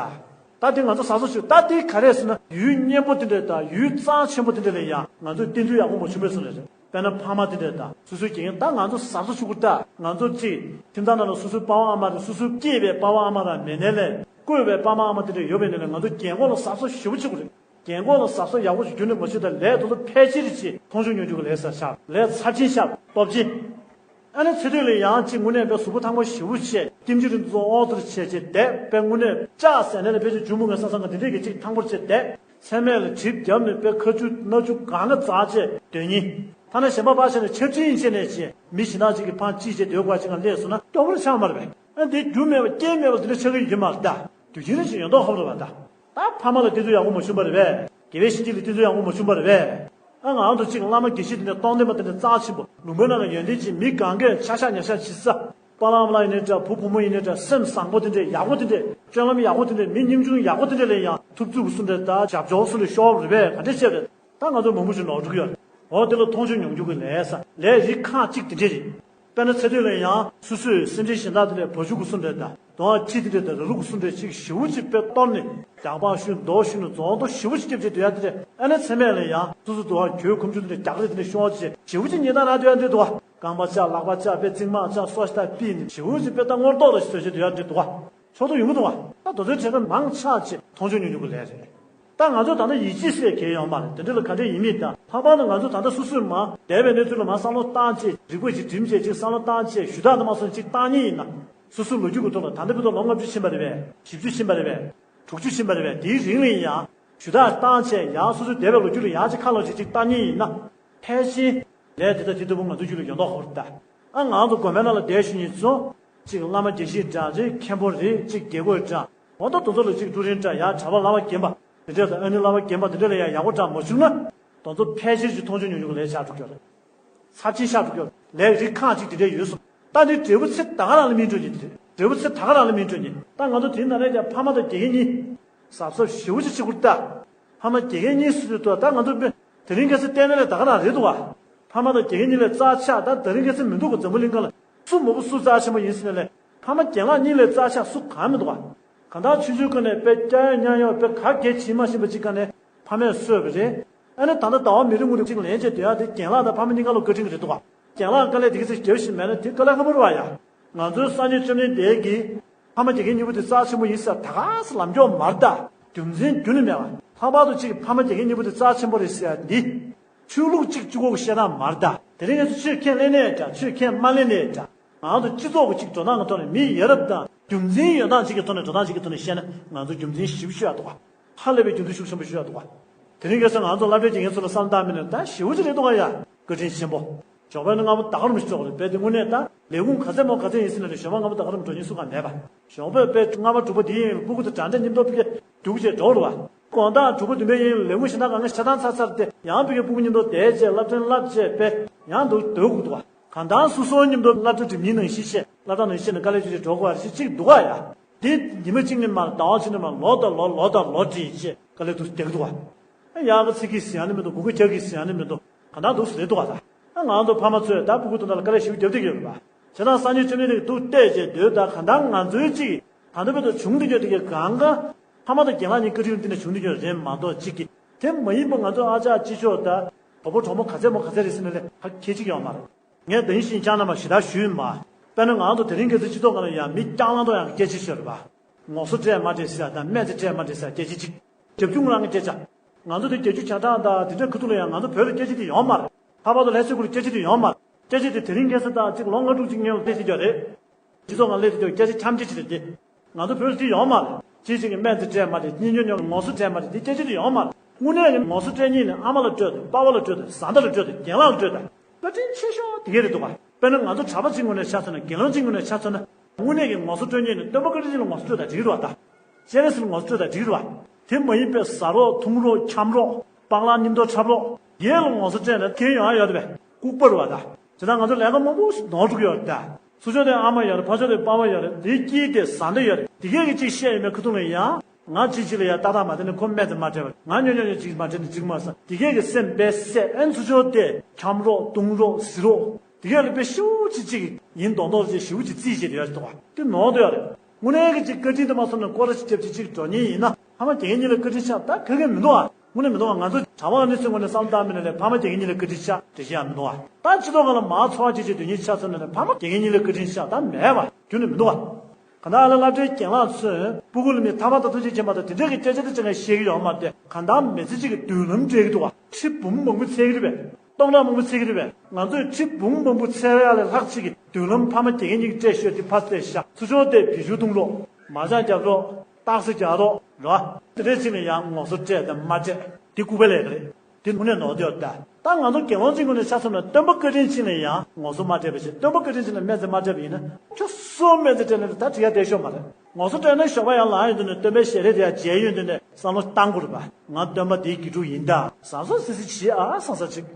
ད་དེ་ང་ཚོ་གཟབ་གཟབ་ཞུ། ད་དེ་ག་རེ་ཟེར་ན་ཡུལ་གཉན་པོ་དེ་འདྲས་དང་ཡུལ་གཙང་ཆེན་པོ་དེ་འདྲས་ལ་ཡང་ང་ཚོས་བསྟེན་ཚུལ་ཡག་པོ་མ་བྱུང་བས་སོང་རེད། དཔེར་ན་ཕ་མ་དེ་འདྲས་དང་སོ་སོའི་དགེ་རྒན། ད་ང་ཚོ་གཟབ་གཟབ་ཞུ་དགོས། ད་ང་ཚོ་གཅིག་ཁྱིམ་ཚང་ནང་ལ་སོ་སོའི་པ་ཕ་ཨ་མ་དང་སོ་སོའི་སྐྱེས་པའི་པ་ཕ་ཨ་མ་དང་མེད་ནའི་ལས་བསྐོས་པའི་པ་ཕ་ཨ་མ་དེ་འདྲས་ཡོད་པའི་ནང་ལ་ང་ཚོ་རྒན་འཁོགས་ལ་གཟབ་གཟབ་ཞེ་པོ་བྱེད་དགོས་རེད། རྒན་འཁོགས་ལ་གཟབ་གཟབ་ཡག་པོ་ཞིག་རྒྱུན་ནས་མ་བྱས་ད་ལས་དེ་ཚོ་ཕལ་ཆེར་ཅིག་མཐོང་ཆོས་མྱོང་ཆོས་ཀྱི་ལས་ས་ཤར། ལས་ཚབས་ཆེན་ཤར། སྟོབས་ཆེན། ཨ་ནི་ཚེ་སྟོད་ལ་ཡང་ཅིག་དངོས་གནས་དཔེ་གཟུགས་པོ་ཐང་པོ་ཞེ་པོ་བྱས། ལྟེམ་ཅིག་རིང་ཚོ་ཨོ་ཙི་བྱས་བྱས་བསྡད། དཔེ་དངོས་གནས་ལྕགས་ཟེར་ནས་ལ་ཕལ་ཆེར་ཇུ་མུ་ངའི་ས་ས་ང་འདི་འདྲས་ཀྱི་ཅིག་ཐང་པོར་བྱས་བསྡད། མཚན་སྨད་ལ་གྲིབ་བརྒྱབ་ནས་དཔེ་ཁ་ཆུ་སྣ་ཆུ་གང་ག་འཛག་བྱས་སྡོད་ཉིན། ཐ་ན་གཞན་པ་ཕར་བྱས་ནས་ཆབ་ཆེན་བྱས་ནས་བྱས་མི་གཞན་དག་ཅིག་གི་ཕར་ཅིག་བྱས་སྡོད་དགོས་ཅིག་ང་སླེབས་སོང་ན་སྐྱོ་པོར་ཆགས་མ་རེད་པས། ཨ་འདི་རྒྱུ་མེད་པ་རྐྱེན་མེད་པ་འདི་འདྲ་ཆགས་ཀྱི་ཡོད་མ་རེད་ད། དུས་རྒྱུན་རེ་བཞིན་ཡོད་མདོག་ཧོབ་རེད་པ་ད། ད་ཕ་མ་ལ་བསྟེན་ཚུལ་ཡག་པོ་མ་བྱུང་བ་རེད་པས། དགེ་བའི་བཤེས་གཉེན་ལ་བསྟེན་ཚུལ་ཡག་པོ་མ་བྱུང་བ་རེད་པས། ཨ་ང་རང་ཚོ་གཅིག་བླ་མ་དགེ་བཤེས་དེ་འདྲ་སྟོང་ལྡན་པ་དེ་འདྲ་རྩ་ཆེན་པོ། ལུང་པའི་ནང་ལ་ཡོན་ཏན་ཅན་མི་གང་གས་ཆ་ཤས་ཉར་ཤས་བྱེད་ས། པཱ་ལགས་ཨ་མ་ལགས་ཡིན་ནའི་འདྲ། བུ་བུ་མོ་ཡིན་ནའི་འདྲ། སེམས་བཟང་པོ་དེ་འདྲས། ཡག་པོ་དེ་འདྲས། སྤྱོད་ལམ་ཡག་པོ་དེ་འདྲས། མི་སྙིང་ཆུང་ཡག་པོ་དེ་འདྲས་ལ་ཡང་ཐུབ་ཚུལ་གྱི་བཟོ་འདྲ་དང་ཞབས་ཞུ་བཟོ་འདྲ་ཤོར་རེད་པས། ག་འདྲས་བྱས་རེད། ད་ང་ཚོ་མང་པོ་ཞིག་ནོར་འགྲོ་གི་ཡོད་རེད། འོ་དེ་ལ་མཐོང་ཆོས་མྱོང་འགྱུར་གྱི་ལས་ས་ལས་རིགས་ཁག་གཅིག་དེ་འདྲས་རེད། དཔེར་ན་ཚེ་སྟོད་ལ་ཡང་སོ་སོས་སེམས་ཅན་གཞན་དག་དེ་ལས་བ་ཕྱུགས་ཀྱི་བཟོ་འདྲ་དང་། དོ་བ་ཁྱི་དེ་འདྲ་དང་ར་ལུག་གི་བཟོ་འདྲ་ཅིག་ཞེ་པོ་ཅིག་དཔེ་གཏོར་ནས་རྒྱག་པ་ཞུ་མདོག་ཞུ་ནས་རྫོང་མདོག་ཞེ་པོ་ཅིག་སྐྱབས་བྱེད་སྡོད་ཡ་དེ་འདྲ། ཨ་ནི་མཚན་སྨད་ལ་ཡང་སོ་སོ་དོ་བ་གྱོད་ཁོམ་ཆུ་དེ་འདྲ་རྒྱག་རེས་དེ་འདྲ་ཤོར་བྱས་ཞེ་པོ་ཅིག་ཉེས་རྡུང་ན་སྡོད་ཡ་འདྲ་འདུག་བ། རྐང་པ་བཅག་ལག་པ་བཅག་དཔེ་རྩིག་མ་བཅག་སོ་ཤ་ད་ཕུད་ནས་ཞེ་པོ་ཅིག་དཔེ་ད་སྔོ་ཏོག་ཏོ་ཞིག་བཟོས་བྱས་སྡོད་ཡ་འདྲ་འདུག་བ། ཚོགས་འདུ་ཡོང་གི་འདུག་བ། ད་དོ་ཚོའི་གྲས་ཀ་མང་ཆ་ཅིག་མཐོང་ཆོས་མྱོང་མྱོང་གི་ལས་རེད། ད་ང་ཚོ་ད་ལྟ་ཡིད་ཆེས་ཟེར་གལ་ཡོད་མ་རེད། དེ་འདྲ་ལ་ག་འདྲས་ཡིན་མིན་དང་། ལྷག་པར་དུ་ང་ཚོ་ད་ལྟ་སོ་སོས་མ་འདས་པའི་གནས་ཚུལ་ལ་མ་བསམ་བློ་བཏང་བྱས། རིག་པ་ཞིག་བསྒྲིམས་བྱས་ཅིག་བསམ་བློ་བཏང་བྱས་ཞུ་དག་དུ་མ་སོང་ཅིག་བཏང་མཁན་ཡིན་ན། སོ་སོའི་ལོ་རྒྱུས་ཀྱི་ཐོག་ལ། ད་ལྟ་བར་དུ་ལོ་ལྔ་བཅུ་ཕྱིན་པ་རེད་པས། བཞི་བཅུ་ཕྱིན་པ་རེད་པས། དྲུག་ཅུ་ཕྱིན་པ་རེད་པས། དེའི་རིང་ལ་ཡང་ཞུ་དག་བཏང་བྱས་ཡང་སོ་སོའི་འདས་པའི་ལོ་རྒྱུས་ལ་ཡང་ཅིག་ཁ་ལོ་བྱས་ཅིག་བལྟ་མཁན་ཡིན་ན། ཕལ་ཆེར་ལས་དེ་དང་དེ་ལྟ་བུ་ང་ཚོའི་རྒྱུད་ལ་ཡོད་མདོག་ཧོབ་རེད་ད། ཨ་ང་ཚོ་དགོན་པའི་ནང་ལ་བསྡད་ཞུ་མཁན་ཚོ། གཅིག་བླ་མ་དགེ་བཤེས་འདྲ་རེད། མཁན་པོ་རེད། གཅིག་དགེ་བསྐོས་འདྲ། འོ་ད་དེ་ཚོ་ལ་གཅིག་ཀྲུའུ་རིན་འདྲ། ཡང་གྲྭ་པ་བླ་མ་རྒན་པ་དེ་འདྲས་དང་། ཨ་ནི་བླ་མ་རྒན་པ་དེ་འདྲས་ལ་ཡང་ཡག་པོ་འདྲ་མ་བྱུང་ན། དེ་ཚོ་ཕལ་ཆེར་གྱི་མཐོང་ཆོས་མྱོང་མྱོང་གི་ལས་ཆགས་འགྲོ་གི་ཡོད་རེད། ཚབས་ཆེན་ཆགས་འགྲོ་གི་ཡོད་རེད། ལས་རིགས་ཁག་ཅིག་དེ་འདྲས་ཡོད་སོང་། ད་འདི་འབྲས་བུ་ཚེ་ད་ག་རང་ལ་སྨིན་འགྲོ་ནི་དེ་རེད། འབྲས་བུ་ཚེ་ད་ག་རང་ལ་སྨིན་འགྲོ་ནི། ད་ང་ཚོ་དེའི་ནང་ནས་ཀྱང་ཕ་མ་དང་དགེ་རྒན་གཉིས་གཟབ་གཟབ་ཞེ་པོ་ཅིག་བྱེད་དགོས་རེད་ད། ཕ་མ་དགེ་རྒན་གཉིས་སུ་དུས་ད་ང་ཚོ་དཔེ་དེ་རིང་ཁ་སང་བལྟས་ན་ལས་ད་ག་རང་རེད་འདུག་བ། ཕ་མ་དང་དགེ་རྒན་གཉིས་ལས་རྩ་ཆག་ད་དེ་རིང་ཁ་སང་མི་འདུག་ག་འཛམ་བུ་གླིང་སྒང་ལ་སུ་མང་པོ་སུ་རྩ་ཆེན་པོ་ཡིན་ཟེར་ན་ལས། ཕ་མ་རྒན་ལགས་གཉིས་ལས་རྩ་ཆག་སུ་གང་མི་འདུག་བ། གང་ལྟར་ཆུང་ཆུང་སྒང་ནས་དཔེ་སྐྱ་ཡོད་ཉམས་ཡོད་དཔེ་ག་གེ་བྱེད་མ་ཤེས་པ་ཅིག་སྒང་ནས་ཕ་མས་གསོས་པ་རེད། ཨ་ནི་ད་ལྟ་ཟླ་བ་མི་རེ་ངོ་རེ་ཅིག་ལན་བྱས་སྡོད་ཡ་དེ་རྒན་ལགས་དང་ཕ་མ་གཉིས་ཀ་ལ་བཀའ་དྲིན་རེད་འདུག་བ། རྒན་ལགས་དཀའ་ལས་དེ་ག་ཚོད་བརྒྱབ་བཞིན་མེད་ན་དེ་དཀའ་ལས་ཁག་པོ་རེད་བ་ཡ། ང་ཚོའི་སང་ཉིན་བཅོམ་ལྡན་འདས་ཀྱིས་ཕ་མ་དགེ་རྒན་གཉིས་པོ་དེ་རྩ་ཆེན་པོ་ཡིན་ཟེར་ད་ག་སེ་ལབ་མཁན་མ་རེད་ད། རྒྱུ་མཚན་རྒྱུན་ནས་མེད་པ། ལྷག་པར་དུ་གཅིག་གིས་ཕ་མ་དགེ་རྒན་གཉིས་པོ་དེ་རྩ་ཆེན་པོ་རེད་ཟེར་ཡ་འདི། ཆོས་ལུགས་གཅིག་གཅིག་པོ་གི་བཤད་སྟངས་མ་རེད་ད། དེ་རིང་ང་ཚོ་ཆོས་ཁས་ལེན་ནའི་འདྲ། ཆོས་ཁས་མ་ལེན་ནའི་འདྲ། ང་ཚོ་སྤྱི་ཚོགས་ཀྱི་གཅིག་འགྲོ་སྟངས་ཀྱི་ཐོག་ནས། མི་ཡ་རབས་དང་རྒྱུ་མཚན་ཡོད་སྟངས་གཅིག་གི་ཐོག་ནས། འགྲོ་སྟངས་གཅིག་གི་ཐོག་ནས་བཤད་ན་ང་ཚོ་རྒྱུ་མཚན་ཞེ་པོ་ཤོད་ཡ་འདུག་བ། ཧ་ལས་པའི་རྒྱུ་མཚན་ཤུགས་ཆེན་པོ་ཤོད་ཡ་འདུག་བ། དེ་རིང་ཁ་སང་ང་ཚོ་སློབ་གྲྭའི་དགེ་རྒན་ཚོ་ལ་བསམ་བློ་བཏང་མིན་ན་ད་ཞེ་པོ་ཅིག་རེད་འདུག་ག་ཡ། བཀའ་དྲིན་ཆེན་པོ། ཞོགས་པའི་སྔ་མོ་ཟླ་སྐར་མ་ཞིག་ཙོག་རེད་པས། དེ་དངོས་གནས་ད་ལས་ཁུངས་ག་ཚད་མོ་ག་ཚད་ཡིན་ཟེར་ན་རེད། ཞོགས་པ་སྔ་མོ་ཟླ་སྐར་མ་འགྲོ་མཁན་སུ་གང་མེད་པ། ཞོགས་པའི་དཔེ་ལྔ་པ་དྲུག་པ་དེ་ཡིན་ལ་སྤུ་གུ་དེ་འདྲ་འདྲ་མཉམ་དུ་ཕ་གིར་རྒྱུགས་བྱས་འགྲོ་རུ་བ། དགོང་དག་དྲུག་པ་བདུན་པའི་ཡིན་ལ་ལས་ཁུངས་གཞན་དག་གང་ག་ཆ་ཚང་ཚར་ཚར་ཏེ་ཡང་ཕ་གིར་སྤུ་གུ་མཉམ་དུ་བསྡད་བྱས་སློབ་ཚན་བསླབ་བྱས་དཔེ་ཡང་འདུག་སྡོད་དགོས་འདུག་བ། གང་ལྟར་སོ་སོ་མཉམ་དུ་སློབ་གྲྭ་འགྲིམ་ཉིན་ནང་བཞིན་བྱས། སློབ་གྲྭ་ནང་བཞིན་བྱས་ནས་དཀའ་ལས་ཁྱོད་ཀྱིས་འགྲོ་དགོས་པ་རེད་ཅེས་གཅིག་འདུག་ག་ཡ། དེ་ཉི་མ་གཅིག་ནས་མར་ཟླ་བ་གཅིག་ནས་མར་ལོ་དང་ལོ། ལོ་དང་ལོ་བསྒྲིལ་བྱས་དཀའ་ལས་འདུག་སྡོད་ཀྱི་འདུག་བ། ཡག་གི་ཚིག་གིས་ཟིན་ཡ་ནི་མི་འདུག། གུ་གེ་ཁྱག་གིས་ཟིན་ཡ་ནི་མི་འདུག། གང་ལྟར་འདུག་སེ་རེད་འདུག་ག་ད། ང་ཚོ་ཕ་མ་ཚོས་ད་སྤུ་གུ་དེ་འདྲ་ལ་དཀའ་ལས་ཞེ་པོ་རྒྱབ་བསྡད་ཀྱི་ཡོད་རེད་པ། བྱས་ཙང་སང་ཉིན་བཅོམ་ལྡན་འདས་ཀྱིས་འདུག་བལྟས་བྱས་སྡོད་ད། གང་ལྟར་ང་ཚོའི་གཅིག་ད་ལྟ་བར་དུ་བྱུང་བསྡད་ཡོད་དེ་གི་གང་ག་ཕ་མ་དང་རྒན་ལགས་གཉིས་བཀའ་དྲིན་འདི་ནས་བྱུང་བསྡད་ཡོད་རེད་མ་གཏོགས། གཅིག་གིས་དེ་མ་ཡིན་པ་ང་ཚོ་ཨ་ཅག་གཅིག་ཆོག་ད་གྲོགས་པོ་གྲོགས་མོ་ག་ཚད་མོ་ག་ཚད་རེད་ཟེར་ན་ལས་ཧ་གེ་གཅིག་ཡོད་མ་རེད། ངས་ད་ཡིན་ཞིང་ཅང་ན་མ་ཞེ་དྲག་ཞུས་མ། དཔེར་ན་ང་ཚོ་དེ་རིང་ཁ་སང་སྤྱི་ཚོགས་ནང་ལ་ཡང་མི་སྐྱག་ལང་ཐོག་ཡང་སྐད་ཆ་ཤོད་རེད་པ། ངོ་སོ་སྤྲད་མ་སྤྲད་ཟེར་ཡ་དང་སྨན་རྩིས་སྤྲད་མ་སྤྲད་ཟེར་ཡ་སྐད་ཆ་གཅིག། རྒྱབ་ཁྱུང་རང་གི་སྐད་ཆ། ང་ཚོ་དེ་རྒྱབ་ཁྱུང་བྱ་སྟངས་དང་དེ་འདྲའི་ཁ་ཐུག་ལ་ཡང་ང་ཚོ་བོད་ལ་སྐད་ཆ་དེ་ཡོད་མ་རེད། ལྷག་པར་དུ་ལྷ་སའི་ཁུལ་ལ་སྐད་ཆ་དེ་ཡོད་མ་རེད། སྐད་ཆ་དེ་དེ་རིང་ཁ་སང་དང་གཅིག་ལོ་ལྔ་དྲུག་ཅིག་སྔོན་ལ་སླེབས་བསྡད་ཡོད་རེད། སྤྱི་ཚོགས་ནང་སླེབས་བསྡད་ཡོད། སྐད་ཆ་འཆམ་སྐད་ཅིག་རེད་དེ། ང་ཚོ་བོད་ལ་དེ་ཡོད་མ་རེད། ཅིའི་ཕྱིར་གྱི་སྨན་རྩིས་སྤྲད་མ་རེད། གཉེན་ཉོ་ཉོ་ངོ་སོ་སྤྲད་མ་རེད། དེ་སྐད་ཆ་དེ་ཡོད་མ་རེད། དངོས་གནས་ཀྱི་ངོ་སོ་སྤྲད་མཁན་ནི་ཨ་མ་ལ་སྤྲོད་དང་། པ་ཕ་ལ་སྤྲོད་དང་། བཟའ་ཟླ་ལ་སྤྲོད་དང་། རྒན་ལགས་ལ་སྤྲོད་དང་། བཀའ་དྲིན་ཆེ་ཤོས་དེ་ག་རེད་འདུག་ག། དཔེར་ན་ང་ཚོ་གྲྭ་པ་གཅིག་ངོས་ནས་ཆ་མཚོན་ན། དགེ་སློང་གཅིག་ངོས་ནས་ཆ་མཚོན་ན། དངོས་གནས་ཀྱི་ངོ་སོ་སྤྲོད་མཁན་ནི་སྟོན་པ་བཀའ་དྲིན་ཅན་ལ་ངོ་སོ་སྤྲོད་དང་འགྲིག་རེད་བ་ད། སྤྱན་རས་གཟིགས་ལ་ངོ་སོ་སྤྲོད་དང་འགྲིག་རེད་བ། དེ་མ་ཡིན་པའི་ཟ་རོགས་འཐུང་རོགས་འཁྱམ་རོགས་སྤང་བླང་མཉམ་དུ་འཁྲབ་རོགས་དེ་ལ་ངོ་སོ་སྤྲད་ན་ཁྱད་ཡོང་ཡ་ཡོད་རེད་པས། ལྐུགས་པ་རེད་བ་ད། དེ་ལྟར་ང་ཚོ་ལས་ཀ་མང་པོ་ཞིག་ནོར་འགྲོ་གི་ཡོད་རེད་ད། སོ་སོ་དེ་ཨ་མ་ཡོད་རེད། ཕ་ཤོ་དེ་པ་ཕ་ཡོད་རེད། དེའི་དཀྱིལ་དེ་བཟའ་ཟླ་ཡོད་རེད། དེ་གས་ཀྱི་གཅིག་བཤད་ཡོད་མེད་ཁ་ཐུག་ལ་ཡང་། ང་གཅིག་གཅིག་ལ་ཡ་ཏག་ཏག་མ་སྤྲད་ནས་ཁོ་སྨན་རྫས་མ་སྤྲད་པ། ང་ཉོ་ཉོ་ཉོ་གཅིག་མ་སྤྲད་ནས་གཅིག་མ་ཟ། དེ་གས་ཀྱི་སེམས་པས་སད་ཨན་ཚུར་ཕྱོགས་ཏེ་འཁྱམ་རོགས་བཏུང་རོགས་གཟིར་རོགས། དེ་གས་ལ་དཔེ་ཤུགས་ཆེ་གཅིག་ཡིན་མདོག་མདོག་ཅིག་ཞེ་པོ་ཅིག་རྩིས་བྱས་བསྡད་ཡ་ཅིག་འདུག་བ། དེ་ནོར་འདུག་ཡ་རེད། དངོས་གནས་ཀྱི་ཅིག་བཀའ་དྲིན་དུ་མ་སོང་ན་སྐོར་ར་ཅིག་རྒྱབ་ཅིག་ཅིག་འགྲོ་ཉེན་ཡིན་ན་ཕ་མ་དགེ་རྒན་གཉིས་ལ་བཀའ་དྲིན་ཆེ། ད་ག་གེ་མི་འདུག་བ། དངོས་གནས་མི་འདུག་བ། ང་ཚོ་གྲྭ་པ་ཨ་ནི་ཚོའི་ངོས་ནས་བསམ་བཏང་མིན་ན་ལས་ཕ་མ་དགེ་རྒན་གཉིས་ལ་བཀའ་དྲིན་ཆེ་དེ་བཞིན་ཡང་མི་འདུག་བ། ད་སྤྱི་ཚོགས་སྒང་ལ་མར་འཚོ་བ་སྐྱེལ་ཅིག་སྡོད་ཉེན་ཆ་ཚང་ན་ལས་ཕ་མ་དགེ་རྒན་གཉིས་ལ་བཀའ་དྲིན་ཆེ་ད་མེད་བ་རྒྱུ་ནི་མི་འདུག་བ། ག་ད་ཨ་ལ་སློབ་གྲྭའི་རྒན་ལགས་ཚོས་སྤུ་གུ་ལ་མི་ཐ་མག་དང་ཐུགས་རྗེ་ཆེན་པོ་དང་དེ་འདྲས་ཀྱི་སྐད་ཆ་དེ་ཅང་བཤད་ཀྱི་ཡོད་མ་རེད། གང་ལྟར་མི་ཚེ་གཅིག་གི་མདུན་ལམ་སྤྲད་ཀྱི་འདུག་བ། ཁྲི་འབུམ་མང་པོ་འཚོལ་གྱི་རེད་པས། སྟོང་ཕྲག་མང་པོ་འཚོལ་གྱི་རེད་པས། ང་ཚོས་ཁྲི་འབུམ་མང་པོ་འཚོལ་ཡ་ལས་ལྷག་ཅིག་གི་མདུན་ལམ་ཕ་མ་དགེ་རྒན་གཉིས་ཀྱིས་སྤྲད་ཤོག་དེ་ཕར་སླེབས་ཤག་ཚུར་ཕྱོགས་དེ་བེད་སྤྱོད་གཏོང་རོགས། མ་ཅང་རྒྱབ་རོགས། རྟགས་གསལ་རྒྱག་རོགས་རོ། དེ་འདྲས་ཅིག་ལ་ཡང་ངོ་སོ་སྤྲད་དང་མ་སྤྲད་དེ་ལྐུགས་པ་ལས་ཀ་རེད། དེ་དངོས་གནས་ནོར་འདི་ཡོད་ད། ད་ང་ཚོ་དགེ་སློང་གཅིག་ངོས་ནས་ཆ་མཚོན་ན་སྟོན་པ་བཀའ་དྲིན་ཅན་ལ་ཡང་ངོ་སོ་མ་སྤྲད་པ་བྱས། སྟོན་པ་བཀའ་དྲིན་ཅན་ལ་སྨན་རྫས་མ་སྤྲད་པ་ཡིན་ན་ཁྱོད་སུ་སྨན་རྫས་སྤྲད་ན་ད་དྲི་ཡ་བསྡད་ཤོག་མ་རེད། ངོ་སོ་སྤྲད་ན་ཞོགས་པ་ཡར་ལངས་ཡོང་དུས་ནས་སྟོན་པའི་ཞལ་རས་དེ་ཡར་མཇལ་ཡོང་དུས་ནས་བསམ་བློ་བཏང་དགོས་རེད་པ། ང་སྟོན་པ་འདིའི་དགེ་ཕྲུག་ཡིན་ད་བཟང་བཟང་སི་སི་བྱེད་ཨ་བཟང་བཟང་ཅིག་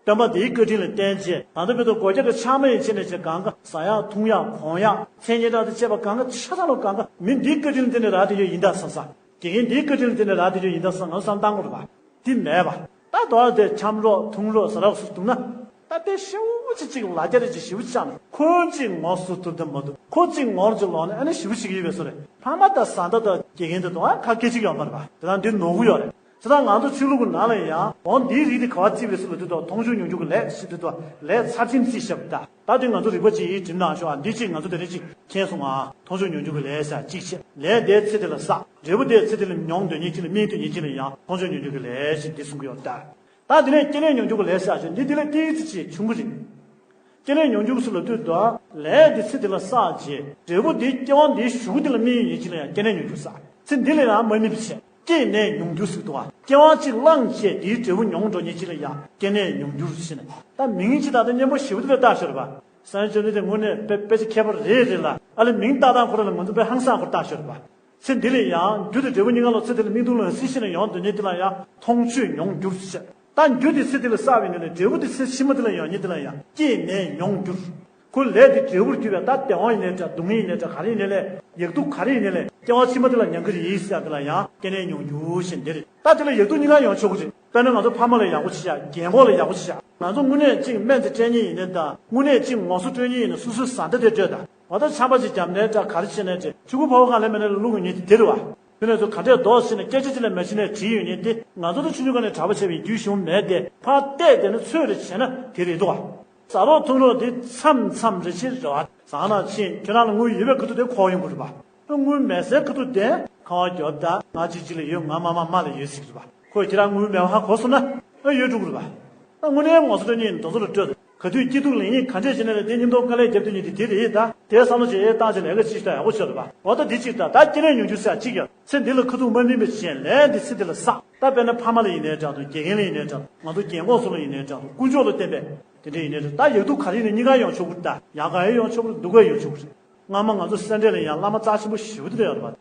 སྟོན་པ་འདིའི་བཀའ་དྲིན་ལ་བརྟེན་བྱས་ད་ལྟ་བར་དུ་སྒོ་རྒྱ་དང་ཆག་མ་ཡིན་བྱས་ནས་བྱས་གང་ག་ཟ་ཡག་འཐུང་ཡག་གོན་ཡག་མཚན་སྙན་གྲགས་དང་བཅས་པ་གང་ག་ཆ་ཚང་ལ་གང་ག་མི་འདིའི་བཀའ་དྲིན་ལ་བརྟེན་ནས་རག་བསྡད་ཡོད་ཡིན་ད་བསམ་ས། དགེ་རྒན་འདིའི་བཀའ་དྲིན་ལ་བརྟེན་ནས་རག་བསྡད་ཡོད་ཡིན་ད་བསམ་ང་བསམ་བཏང་དགོས་རེད་པ། འདི་མེད་པ། ད་དོ་དེ་འཁྱམ་རོགས་འཐུང་རོགས་ཟ་རོགས་སུ་འདུག་ན། ད་དཔེ་ཞེ་པོ་ཅིག་ཅིག་ལ་རྒྱ་རེ་ཅིག་ཞེ་པོ་ཅིག་བཅག་ན་ཁོ་གཅིག་ངོ་སོ་ཐུབ་ཐབས་མ་འདུག་ཁོ་གཅིག་ངོ་རུ་ཅིག་ལོག་ན་ཨ་ནི་ཞེ་པོ་ཞིག་ཡོད་པའི་བཟོ་རེད། ཕ་མ་དང་བཟའ་ཟླ་དང་དགེ་རྒན་དེ་དང་ཨ་ཁ་སྐད་ཅིག་ཡོད་མ་རེད་པ། དེ་དང་འདི་ནོར་གི་ཡོད་རེད། དེ་དང་ང་ཚོ་ཆོས་ལུགས་ཀྱི་ནང་ལ་ཡང་འོ་འདིའི་རིགས་དེ་ག་བ་བརྩིས་པ་རེད་ཟེར་ལབ་དུས་ད་མཐོང་ཆོས་མྱོང་འགྱུར་གྱི་ལས་ཟེར་དུས་ད་ལས་ཚར་ཕྱིན་བརྩིས་བཞག་པ་ད། ད་དེ་ང་ཚོ་རིག་པ་ཅིག་འགྲིམ་གནང་ཤོག་ཨ། འདི་གཅིག་ང་ཚོ་དེ་རིང་གཅིག་མཁྱེན་སོང་ཨ། མཐོང་ཆོས་མྱོང་འགྱུར་གྱི་ལས་ཟེར་གཅིག་བྱས་ལས་དེའི་ཚེ་དེ་ལ་བསགས། འབྲས་བུ་དེའི་ཚེ་དེ་ལ་མྱོང་འདོད་མཁན་གཅིག་ལ་སྨིན་འདོད་མཁན་གཅིག་ལ་ཡང་མཐོང་ཆོས་མྱོང་འགྱུར་གྱི་ལས་ཞེས་འདི་གསུང་གི་ཡོད་ད། ད་དེ་ནས་སྐྱེ་གནས་མྱོང་འགྱུར་གྱི་ལས་ཟེར་ཞིང་འདི་དེ་ལས་ཏིག་ཙི་ཆེ་ཆུང་གི་རེད། སྐྱེ་གནས་མྱོང་འགྱུར་ཟེར་ལབ་དུས་ད་ལས་འདི་ཚེ་འདི་ལ་བསགས་རྗེས་འབྲས་བུ་འདི་སྐྱེ་བ་འདིའི་གཞུག་གུ་འདི་ལ་སྨིན་ཡོད་ཅིག་ལ་ཡང་སྐྱེ་གནས་མྱོང་འགྱུར་ཟེར། ཚེ་འདི་ལ་ཡང་མ་སྨིན་པ་བྱས་སྐྱེ་གནས་མྱོང་འགྱུར་ཟེར་འདུག་བ། སྐྱེ་བ་གཅིག་བླངས་བྱས་འདིའི་འབྲས་བུ་མྱོང་འགྲོ་མཁན་ཅིག་ལ་ཡང་སྐྱེ་གནས་མྱོང་འགྱུར་ཟེར་ནས་ད་མིང་ཅིག་ད་ལྟ་སྙན་པོ་ཞེ་པོ་འདི་ལ་བཏགས་ཤོར་བ། སངས་རྒྱས་བཅོམ་ལྡན་འདས་དངོས་གནས་དཔེ་དཔེ་ཆ་མཁས་པོ་རེད་རེད་ལ་ཨ་ལས་མིང་བཏགས་སྟངས་ཁོ་རང་ལ་ང་ཚོ་དཔེ་ཧང་སང་ཁོ་བཏགས་ཤོར་བ། ཚེ་འདི་ལ་ཡང་རྒྱུ་དང་འབྲས་བུ་གཉིས་ཀ་ལ་ཚེ་འདི་ལ་སྨིན་འདུག་ལ་སྲིད་ཤིང་ལ་ཡོང་དོན་ཉིད་དེ་ལ་ཡང་མཐོང་ཆོས་མྱོང་འགྱུར་ཟེར། ད་རྒྱུ་དེ་ཚེ་འདི་ལ་བསགས་པའི་ཉིན་ལ་འབྲས་བུ་དེ་ཚེ་ཕྱི་མ་འདི་ལ་ཡང་ཉིད་དེ་ལ་ཡང་སྐྱེས་ནས་མྱོང་འགྱུར། ཁོ་ལས་དེ་འབྲས་བུར་གྱུར་པའི་ད་བདེ་བ་ཡིན་ནའི་འདྲ་སྡུག་བསྔལ་ཡིན་ནའི་འདྲ་ག་རེ་ཡིན་ནའི་ལས་ཡག་སྡུག་ག་རེ་ཡིན་ནའི་ལས་སྐྱེ་བ་ཕྱི་མ་འདི་ལ་མྱང་གི་རེད་ཟེར་ཡག་དེ་ལ་ཡང་སྐྱེས་ནས་མྱོང་འགྱུར་ཞེས་འདི་རེད། ད་དེ་ལ་ཡག་སྡུག་གཉིས་ཀ་ཡོང་ཆོག་གི་རེད། དཔེར་ན་ང་ཚོ་ཕ་མ་ལ་ཡག་པོ་བྱེད་ཡག་རྒན་གོག་ལ་ཡག་པོ་བྱེད་ཡག་ང་ཚོ་དངོས་གནས་གཅིག་སྨན་རྩིས་སྤྲད་མཁན་ཡིན་ནའི་ད་དངོས་གནས་གཅིག་ངོ་སོ་སྤྲོད་མཁན་ཡིན་ན་སོ་སོའི་བཟའ་ཟླ་དེ་སྤྲོད་ད། འོ་ད་ཆམ་པ་ཅིག་བརྒྱབ་ནའི་འདྲ་ག་རེ་བྱས་ནའི་འདྲ་ཕྲུ་གུ་ཕ་བོ་གང་ལ་མེད་ནའི་བླུག་ཡོང་མཁན་དེ་དེ་རེད་བ། དེ་ནས་ཚོ་ག་འདྲས་རྡོག་ཟིན་ནས་སྐད་ཆ་ཅིག་ལས་མ་བྱིན་ནས་བྲིས་ཡོད་མཁན་དེ་ང་ཚོ་ད་ཆུང་ཆུང་སྒང་ནས་གྲྭ་པ་བྱས་པའི་རྒྱུས་ཞུམ་མེད་དེ་ཕར་བལྟས་བསྡད་ན་ཚོད་རེ་བྱས་ན་དེ་རེད་འདུག་བ། ཟ་རོགས་འཐུང་རོགས་དེ་མཚམས་མཚམས་རེ་བྱེད་རེ་བ་ཟང་ན་ཕྱིན་ཁྱོད་རང་ལ་དངུལ་ཡོད་པའི་ཁ་ཐུག་དེ་ཁོག་ཡོང་གི་རེད་པ། དངུལ་མེད་སའི་ཁ་ཐུག་དེ་ཁ་བ་རྒྱོབ་ད་ང་གཅིག་གཅིག་ལ་ཡོད་ང་མ་མ་མ་ལ་ཡོད་ཟེར་གི་རེད་པ། ཁོས་ཁྱེད་རང་དངུལ་མེད་པ་ཧ་གོ་སོང་ན་ཨ་ཡོད་འགྲོ་གི་རེད་པ། ད་དངོས་གནས་ངོ་སོ་སྤྲོད་མཁན་དེ་ཚོ་ལ་སྤྲོད་དང་། ག་དུས་སྐྱིད་སྡུག་ལེན་མཁན་ག་འདྲས་བྱས་ནས་ལ་དེ་སྙིང་སྟོབས་དཀའ་ལས་རྒྱབ་སྡོད་མཁན་དེ་དེ་རེད་ད། དེ་བསམ་བློ་བྱས་ཨེ་བཏང་བྱས་ལས་ཀ་ཅིག་ད་ཡག་པོ་བྱས་རེད་པ། འོ་ད་འདི་གཅིག་ད་ད་སྐྱེ་གནས་མྱོང་འགྱུར་ཟེར་ཡག་གཅིག་ཡོད། ཚེ་འདི་ལ་ཁ་ཐུག་མ་སྨིན་པ་བྱས་ལས་འདི་ཚེ་འདི་ལ་བསགས། ད་དཔེར་ན་ཕ་མ་ལ་ཡིན་ནའི་འདྲ་འདུག་དགེ་རྒན་ལ་ཡིན་ནའི་འདྲ་འདུག་ང་ཚོ་རྒན་གོག་ཚོ་ལ་ཡིན་ནའི་འདྲ་འདུག་དཀོན་མཆོག་ལ་བརྟེན་པའི་དེ་འདྲ་ཡིན་ནའི་འདྲ་ད་ཡག་སྡུག་ག་རེ་ཡིན་ནའི་གཉིས་ཀ་ཡོང་ཆོག་གི་རེད་ད། ཡག་ག་ཡང་ཡོང་ཆོག་གི་རེད་སྡུག་ག་ཡང་ཡོང་ཆོག་གི་རེད། སྔ་མ་ང་ཚོ་སེ་འབྲས་ལ་ཡང་བླ་མ་རྩ་ཆེན་པོ་ཞེ་པོ་དེ་འདྲ་ཡོད་རེད་པ།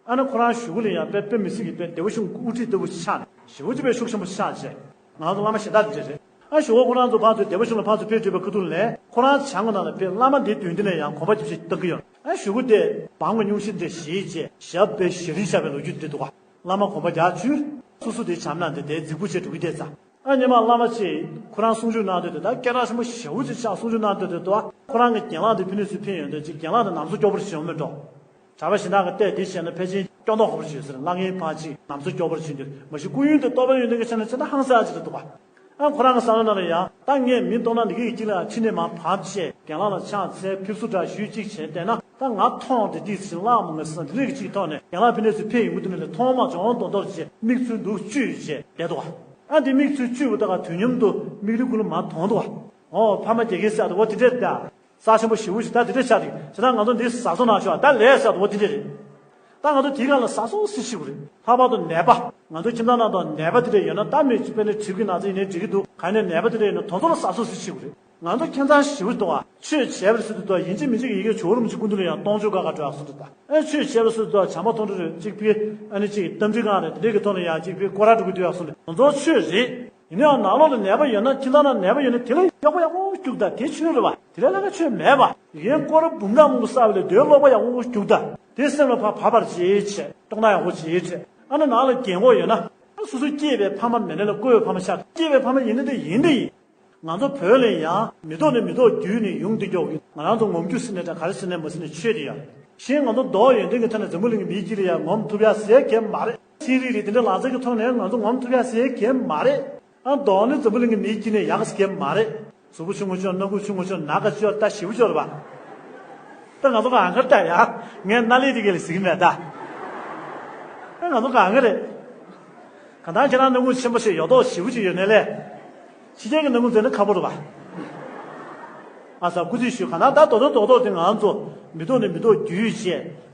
ཨ་ནི་ཁོ་རང་གཞུག་གུ་ལ་ཡང་དཔེ་དཔེ་མི་སྲིད་ཀྱི་དཔེ་བདེ་བ་གཞུང་དབུ་ཁྲིད་ལྟ་བུ་ཆགས་ནས་ཞེ་པོ་ཅིག་དཔེ་ཤུགས་ཆེན་པོ་ཆགས་བྱས། ང་ཚོ་བླ་མ་གཞན་དག་དེ་འདྲ་རེད། ཨ་གཞུག་གུ་ཁོ་རང་ཚོ་ཕར་ཚུར་བདེ་བ་གཞུང་ལ་ཕར་ཚུར་ཕེབས་བྱས་པའི་ཁ་ཐུག་ལ་ཁོ་རང་བྱང་གི་ནང་ལ་ཕེབས་བླ་མ་འདིའི་མདུན་དེ་ལ་ཡང་གོམ་པ་རྒྱབ་བྱས་བཏང་གི་ཡོད། ཨ་གཞུག་གུ་དེ་བང་གི་སྙུང་གཞི་འདྲ་བཞེས་བྱས་ཞབས་པད་ཞབས་རིམ་བཞག་པའི་ལོ་རྒྱུས་འདི་འདུག་ག་བླ་མ་གོམ་པ་རྒྱག་བཅུག་སོ་སོ་དེ་བྱམས་ན་འདི་དེ་རྫིག་པོ་བྱས་འགྲོ་གི་བསྡད་ཙང་། ཨ་ཉི་མ་བླ་མ་ཅིག་ཁོ་རང་གསུང་ཆོས་གནང་སྡོད་དེ་ད་སྐད་གྲགས་ཆེན་པོ་ཞེ་པོ་ཅིག་ཆགས་གསུང་ཆོས་གནང་སྡོད་དེ་འདུག་ཁོ་རང་གི་རྒན་ལགས་དེ་ཕ་ནས་ཚུར་ཕེབས་ཡོང་དུས་ཅིག་རྒན་ལགས་དེ་ནམ་སོ་སྐྱོ་པོ་ཞིག་བྱུང་མི་འགྲོ། གྲྭ་པ་གཞན་དག་གིས་བལྟས་འདི་བྱས་ན་ཕལ་ཆེར་སྐྱོ་མདོག་ཁ་པོ་ཞིག་ཡོད་ཟེར་ལ་ངའི་ཕ་ཅིག་ནམ་སོ་སྐྱོ་པོ་ཞིག་འདུག་མ་གཞི་སྐུ་ཡོན་དེ་ཏོག་དཔེ་ཡོན་ཏན་གྱི་ཆ་ནས་བྱས་ན་ཧང་སང་ཅིག་རེད་འདུག་ག་ཨ་ཁོ་རང་གི་བསམ་བློ་ནང་ལ་ཡང་ད་ངས་མི་སྟོང་ན་འདི་གའི་དཀྱིལ་ལ་ཕྱི་ནས་མར་བབས་བྱས་རྒན་ལགས་ལ་ཕྱག་འཚལ་ཕེབས་བསུ་འདྲ་ཞུས་ཅིག་བྱས་བསྡད་ན་ད་ང་མཐོང་དེ་འདི་ཟིན་ལག་མ་ངེས་སོང་འདི་ལས་ཀྱི་ཅིག་ཐོག་ནས་རྒན་ལགས་ཕ་ནས་ཚུར་ཕེབས་ཡོང་གི་འདུག་ནས་ལས་མཐོང་མ་བྱུང་མདོག་མདོག་བྱས་མིག་ཆུ་འདུག་བཅུས་བྱས་བསྡད་འདུག་ཨ་འདི་མིག་ཆུ་བཅུས་པ་ད་ག་དུས་མཉམ་དུ་མིག་ལུས་ཀུན་ལ་མར་དོང་འདུག་བ། ཨོ་ཕ་མ་དགེ་རྒན་ཟེར་དུ་འོ་དེ་འདྲས་ད། རྩ་ཆེན་པོ་ཞེ་པོ་ཞིག་ད་དེ་འདྲས་ཆགས་ཏེ་བྱས་ཙང་ང་ཚོ་འདི་ཟ་སོང་ན་ཤོག་ད་ལས་ཟེར་དུ་འོ་དེ་འདྲས་རེད། ད་ང་ཚོ་དེའི་སྒང་ལ་ཟ་སོང་ཟེར་ཤེས་དགོས་རེད། ལྷག་པར་དུ་ནད་པ། ང་ཚོ་ཁྱིམ་ཚང་ནང་དུ་ནད་པ་དེ་འདྲས་ཡོད་ན་ད་མི་གཅིག་དཔེར་ན་གྲིབ་ཀྱི་ན་ཚ་ཡིན་ནའི་འགྲིག་གི་འདུག་གང་ཡིན་ནའི་ནད་པ་དེ་འདྲས་ཡོད་ན་དེ་ཚོ་ལ་ཟ་སོང་ཟེར་ཤེས་དགོས་རེད། ང་ཚོ་ཁྱིམ་ཚང་ཞེ་པོ་འདུག་བ། ཆོས་བྱས་པ་ཟེར་དུས་ད་ཡིན་གཅིག་མིན་གཅིག་གི་ཡི་གེ་ཇོ་བོ་རིན་པོ་ཆེ་སྐུ་མདུན་ལ་ཡང་གཏོང་ཆོག་ག་ག་འགྲོ་ཡག་སོང་འདུག་ད་ཨ་ཆོས་བྱས་པ་ཟེར་དུས་ད་བྱམས་པ་མཐོང་གྲོལ་རེད་གཅིག་ཕི་ཨ་ནི་གཅིག་རྟ་མགྲིན་སྒང་རེད་དེ་འདྲས་ཀྱི་ཐོག་ལ་ཡང་གཅིག་ཕི་སྐོར་ར་འགྲོ་གི་འདུག་ཡག་སོང་རེད། ང་ཚོ་ཆོས་རེད། ཡིན་ནའང་ནང་ལོགས་ལ་ནད་པ་ཡོད་ན་ཁྱིམ་ཚང་ནང་ནད་པ་ཡོད་ན་དེ་ལ་གཡོག་པོ་ཡག་པོ་རྒྱུགས་ད་དེ་ཆོས་རེད་བ། དེ་ལས་ལྷག་ཆོས་མེད་པ། ཡིན་སྐོར་འབུམ་ཕྲག་མང་པོ་བསགས་པ་ལས་དོན་ལོག་པ་ཡག་པོ་རྒྱུགས་ད། དེ་སེམས་ལ་ཕར་བབས་པར་བྱེད་བྱས། སྤྲོ་སྣང་ཡག་པོ་བྱེད་བྱས། ཨ་ནི་ནང་ལ་རྒན་གོག་ཡོད་ན། ཨ་སོ་སོ་སྐྱེས་པའི་ཕ་མ་མེད་ན་ལ་བཀོད་པའི་ཕ་མ་ཤ་སྟག་སྐྱེས་པའི་ཕ་མ་ཡིན་ན་དེ་ཡིན་དེ་ཡིན། ང་ཚོ་བོད་ལ་ཡང་མི་ཐོག་ནས་མི་ཐོག་བརྒྱུད་ནས་ཡོང་དུས་ཀྱོག་གི་ང་རང་ཚོ་ངོམ་རྒྱུ་ཟེར་ནས་ད་ག་རེ་ཟེར་ནས་མ་ཟེར་ནས་ཆོས་དེ་ཡང་གཞན་ང་ཚོ་མདོ་ཡོན་ཏན་གྱི་ཐད་ནས་འཛམ་བུ་གླིང་གི་མིའི་དཀྱིལ་ལ་ཡང་ངོམ་ཐུབ་ཡ་ཟེར་མཁན་མ་རེད། ཚན་རིག་རེད་དེ་འདྲ་ལག་རྩལ་གྱི་ཐོག་ནས་ང་ཚོ་ངོམ་ཐུབ་ཡ་ཟེར་མཁན་མ་རེད། ཨ་མདོ་ནི་འཛམ་བུ་གླིང་གི་མིའི་དཀྱིལ་ནས་ཡག་ཟེར་མཁན་མ་རེད། གཟུགས་པོ་ཆུང་ངུ་ཆུང་སྣ་ཁུག་ཆུང་ངུ་ཆུང་ནག་ག་ཅོར་ད་ཞིབ་ཅོར་བ། ད་ང་ཚོ་གང་ག་ད་ཡ་ངས་སྣ་ལེ་དེ་ག་ལ་ཟིག་མེད་ད། ཨ་ང་ཚོ་གང་ག་རེད། གང་ལྟར་ཁྱེད་རང་སྣ་ཁུག་ཆེན་པོ་ཞིག་ཡོད་མདོག་ཞིབ་ཅིག་ཡོད་ནས་ལས། ཕྱི་རྒྱལ་གྱི་སྣ་ཁུག་འཛེམ་ན་ཁག་པོ་རེད་པ། ཨ་ས་སྐུ་ཚེ་ཞུ་གང་ལྟར་ད་རྡོག་རྡོག་རྡོག་རྡོག་དེ་ང་ཚོ་མི་ཐོག་ནས་མི་ཐོག་བརྒྱུད་བྱས་